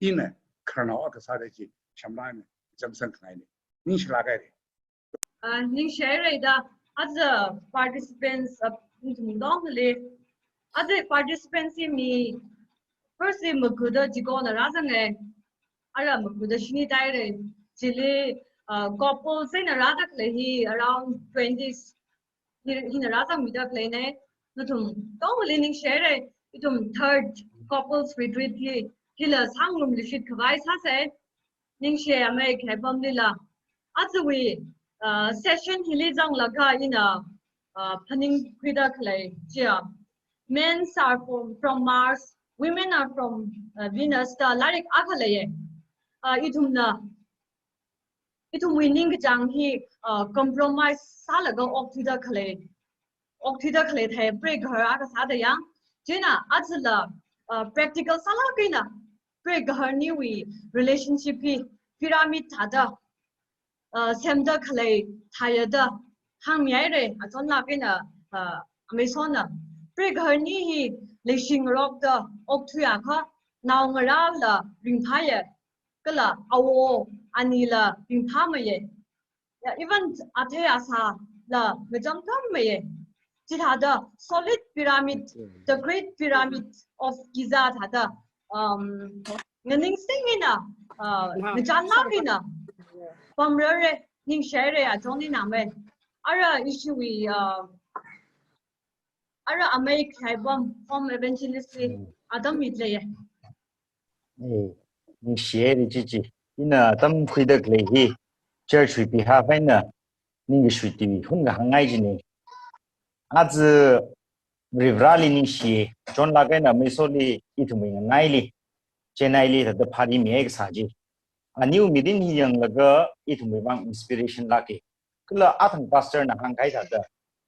ina khararnao akha sāda chi, shamlana, chamsang khangaina. Ningshilāk haira. Ah, ningshihaira da, aja participants, ah, ithum tongli, aja participants hi mi, first hi Maguda Jigona rāzanga, ara Maguda shini taira, chili, ah, couples eina rāda khalei hi around twenties, hi, hina rāzangmida khaleina, nathum tongli ningshihaira, ithum third couples retreat hi, hila sāngarumluishit khavai sāsa, ningshi amei khaipamlila. Ajawui, uh, session hili zanglaga ina, uh, phaningkhuida khalei chiya, men are from, from Mars, women are from, uh, Venus da lairik akha leiya. Uh, ithumna Ithumwui ningkachāng hi, uh, compromise sālaga okthuida khalei, okthuida khalei thei preigahar akha sāda yang. Chieina ajala, uh, practical sālāk eina preigahar aniwui relationship hi pyramid thāda, uh, semda khalei thāya da hāngmihaira, achonlāk eina, uh, Amaisona. Preigahar ani hi leishingarokda okthuiakha naongarāla ringphāya, kala awo anila ringphāmeiya. Ya, even athei asāla ngacham kammeiya. Chithāda solid pyramid, the great pyramid of Giza thāda, um, nganingsing eina, uh, ngachānlāk eina pamrara, ningshihaira, achon eina mei. Ara ishiwui, uh, ara Amei Khaipam, home evangelist li atam mitleiya. Eh, ningshihaira chichi. Ina atam khuida khalei hi church wui behalf eina ningkashui tui hun kahāngngai china. Aja Varivarali ningshi, chonlāk eina Amaisoli ithumwui nganaili, Chennai li thāda pharimi kasā chi. Aniwui mirin hi yanglaga ithumwui vang inspiration lāka. Kala athang pastor na hāngkahai thāda,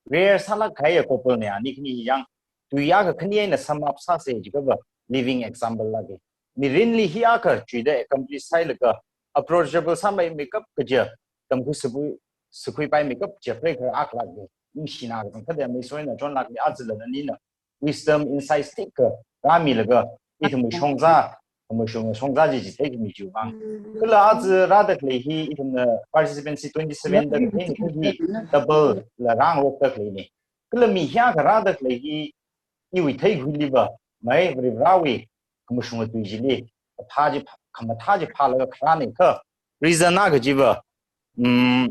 rare sālāk kahaiya couple na ani khani yang, tui akha khani eina sum up sāsa jiakha va living example lāka. Mirinli hi akha chuida accomplish sāhailaga approachable sāmeimeikap kaja, tamkhui sāpui, sākhuipaimeikap kaja preigahar akha lāka. Ningshina kachangkhat Ameiso eina chonlāka, ajala nanina wisdom, insights tikka rāmilaga ithumwui shongza, ithumwui shong-, shongza chi chitheimi chiwui vang. Kala aja rāda khalei hi ithumna participants twenty-seven da khalei hi double la rāngarokda khaleina. Kala mi hi akha rāda khalei hi iwui theikhuili va, mei Varivarawui khamashunga tui chili, kaphā chi, khamathā chi phālaga kharāna kha. Reason akha chi va, um,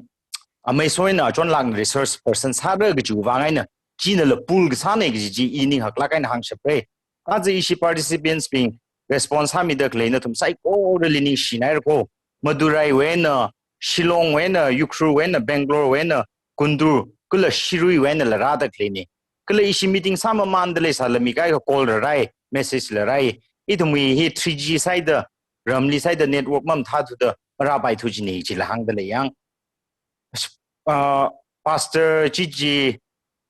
Ameiso eina chonlāk resource person sāra kajiwui vang eina, chinala pull kasāna kaji chi i ning haklāk eina hāngshapra. Aja ishi participants bing response sāmida khalei nathum saikorali ningshinaira ko. Madurai wui eina, Shillong wui eina, Ukhrul wui eina, Bangalore wui eina, Guntur, kala Shirui wui einala rāda khaleina. Kala ishi meeting sāmamānda leisālala mi kaikha call la rāi, message la rāi. Ithumwui hi three G sāhaida, ramli sāhaida network mamathāthuda marāpaithu china chila hāngda lei yang. Ah, Pastor chichi,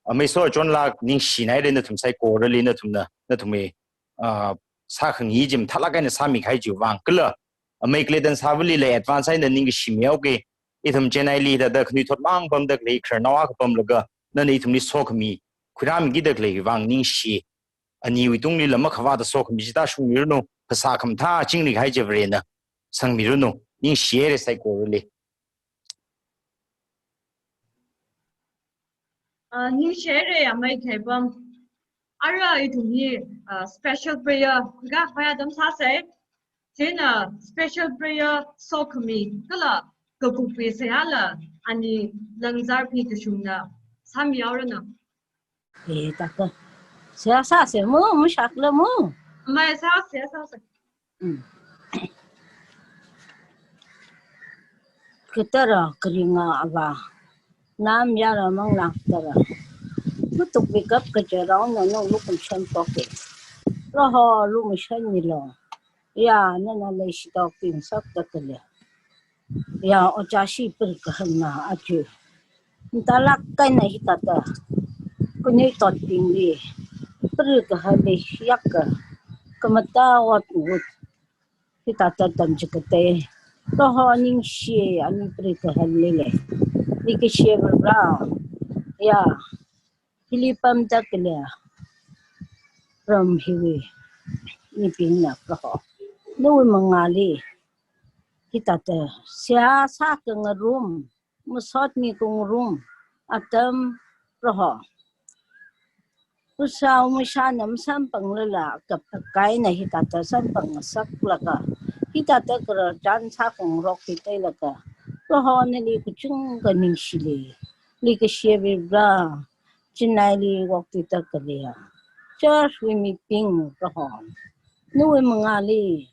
Ameiso chonlāk ningshinaira nathum saikorali nathumna, nathumwui, ah, sākhangai chi mathālāk eina sāmikahai chiwui vang. Kala Amei Clayton sāvali la advance eina ningkashi mihaoki. Ithum Chennai li thāda khanuithotmang pamda khalei khararnao akha pamlaga, nana ithumli sokhami khuirāmikida khaleiwui vang ningshi. Aniwui tunglila makhavāda sokhami chithā shungmiranu, phasā khamathā chingrihai chi Varena sangmiranu, ningshihaira saikorali. Ah, ningshihaira Amei Khaipam. Ara ithum hi, ah, special prayer khuikahai atam sāsa. Chieina special prayer sokhami kala kakupwui seihāla ani Langzarphi Kashungna sāmihaoranu. Eh, taka. Seihā sāsa mo, mashakla mo. Amei seihā, seihā sāsa. Mm. Katara karinga Avā, namayara manglā katara, matukmeikap kaja rao nana lumashan poke. Proho lumashanmilu. Ya, nana leishitokbing sāda khalei, ya, ojā shi preigahar na aja mathālāk eina hithāda khanuithotbingli preigahar leishi akha, khamatā ot ngut hithāda tamchikatei. Proho ningshi, ani preigaharlila leikashiya Vare. Ya, hili pamda khalei ram hiwui mibingna Proho, nawui mangāli hithāda seihā sākhangarum, masotmi khangarum atam Proho, kusao mashana masamphanglala kaphakai eina hithāda samphangngasaklaga, hithāda khararchan sākhangarok hi theilaga, Proho nali kachungkha ningshili. Leikashiya Vare, Chennai li okthuida khalei church wui mibing Proho, nawui mangāli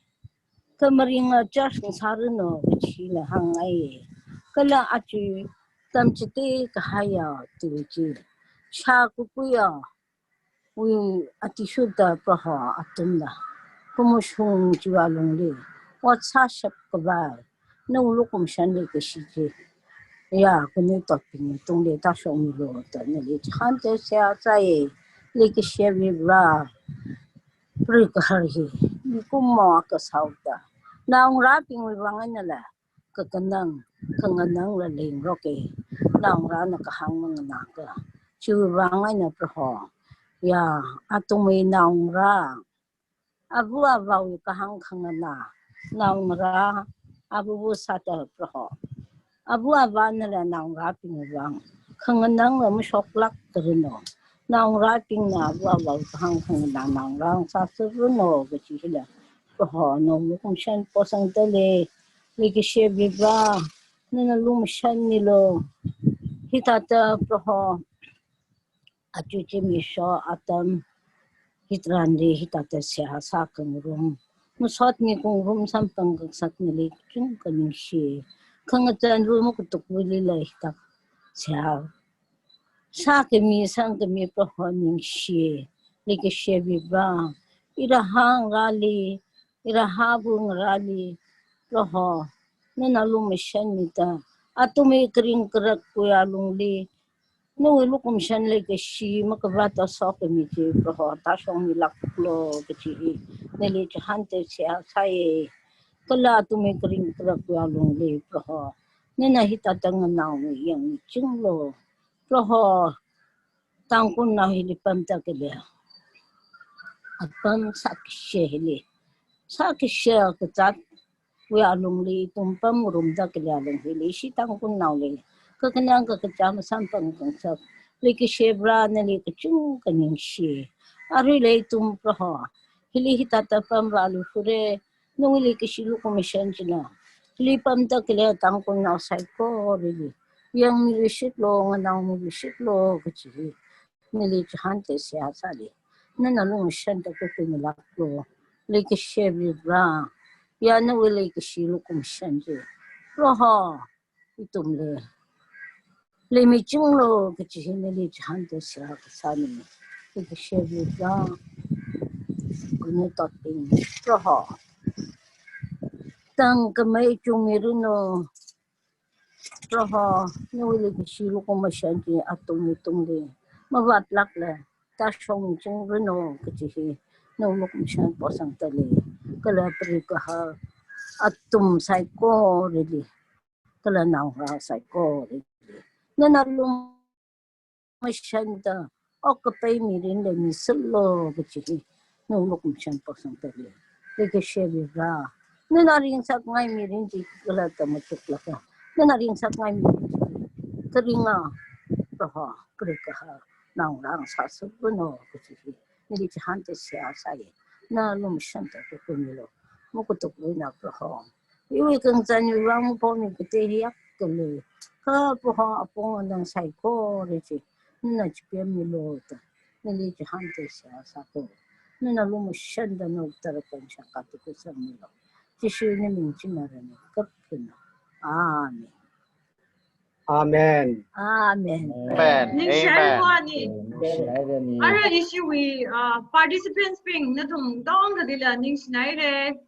khamaringa church ngasāranu kachila hāngngai. Kala aja tamchithei kahaiya tui chi, shākakhuiya wui athishurda Proho athumla khamashung chiwui alungli ot sāshap khavai, nawui lukhamashan leikashi chi, ya, khanuithotbingwui tungli tāshokmilu da nali chihānda seihā sāya. Leikashi Varivarā, preigaharhili mikumo akha sāhaoda, naongarābingwui vang einala kakhanang, khanganangla leingaroka. Naongarāna kahāng manganāka. Chiwui vang eina Proho, ya, athumwui naongarā, ava avāwui kahāng khanganā, naongarā, ava ava sāda Proho, ava avānala naongarābingwui vang khanganangla mashoklākranu. Naongarābingna ava avāwui kahāng khanganā naongarā sāserranu kachi hila Proho nawui lukhamashan posangda lei. Leikashi Varivarā, nana lumashanmilu. Hithāda Proho, aja zimiksho atam hitharanli hithāda seihā sākhangarum, masotmi khangarum samphang khangasak nali kachungkha ningshi. Khangazanlu makatukwuilila hithāda seihā sākhami sangkhami Proho ningshi. Leikashi Varivarā, irahā ngarāli, irahā ava ngarāli Proho, nana lumashanmida, athumwui kharing kharakwui alungli nawui lukhamashan leikashi makavāta sokhami chi Proho tāshokmilāklu kachi hi nali chihānda seihā sāya. Kala athumwui kharing kharakwui alungli Proho, nana hithāda nganaomi yangmichinglu. Proho, Tangkhulnao hili pamda khalei apam sākashe hili, sākashe kazāt wui alungli ithum pamngarumda khalei alung hili ishi Tangkhulnaoli kakhanang kakachā masamphang khangasak, leikashi Varivarā nali kachungkha ningshi. Aruila ithum Proho, hili hithāda pamrāluishura, nawui leikashi lukhamashan china hili pamda khalei Tangkhulnao saikorali yangmiluishitlu, nganaomiluishitlu kachi hi nali chihānda seihā sāli. Nana lumashanda khuikhuimilāklu. Leikashi Varivarā, ya nawui leikashi lukhamashan chi Proho, ithumli leimichinglu kachi hi nali chihānda seihā kasāna. Leikashi Varivarā, khanuithotbing Proho, tangkhamei chungmiranu. Proho, nawui leikashi lukhamashan chi athumwui tungli mavātlākla tāshokmichingranu kachi hi nawui lukhamashan posangda lei. Kala preigaha athum saikorali, kala naongarā saikorali nana lumashanda okkapai mirinla miserlu kachi hi nawui lukhamashan posangda lei. Leikashi Varivarā, nana ringsakngai mirin chi khalatta machuklaga, nana ringsakngai mirin chi kharinga Proho, preigaha naongarā sāserranu kachi hi nali chihānda seihā sāya. Nana lumashanda khuikhuimilu. Makatukwui eina Proho, iwui khangazanwui vang maphongmi katei hi yak khalei, kha Proho apong anang saikora chi nana chipemmilu da nali chihānda seihā sāko. Nana lumashanda nawui tarakhon shākha tuku sangmilu. Jishuwui ming china rani kapkina. Amen. Amen. Amen. Amen. Ningshihairakho ani. Ningshihairakho ani. Ara ishiwui, uh, participants bing nathum tongkha dila ningshihairai.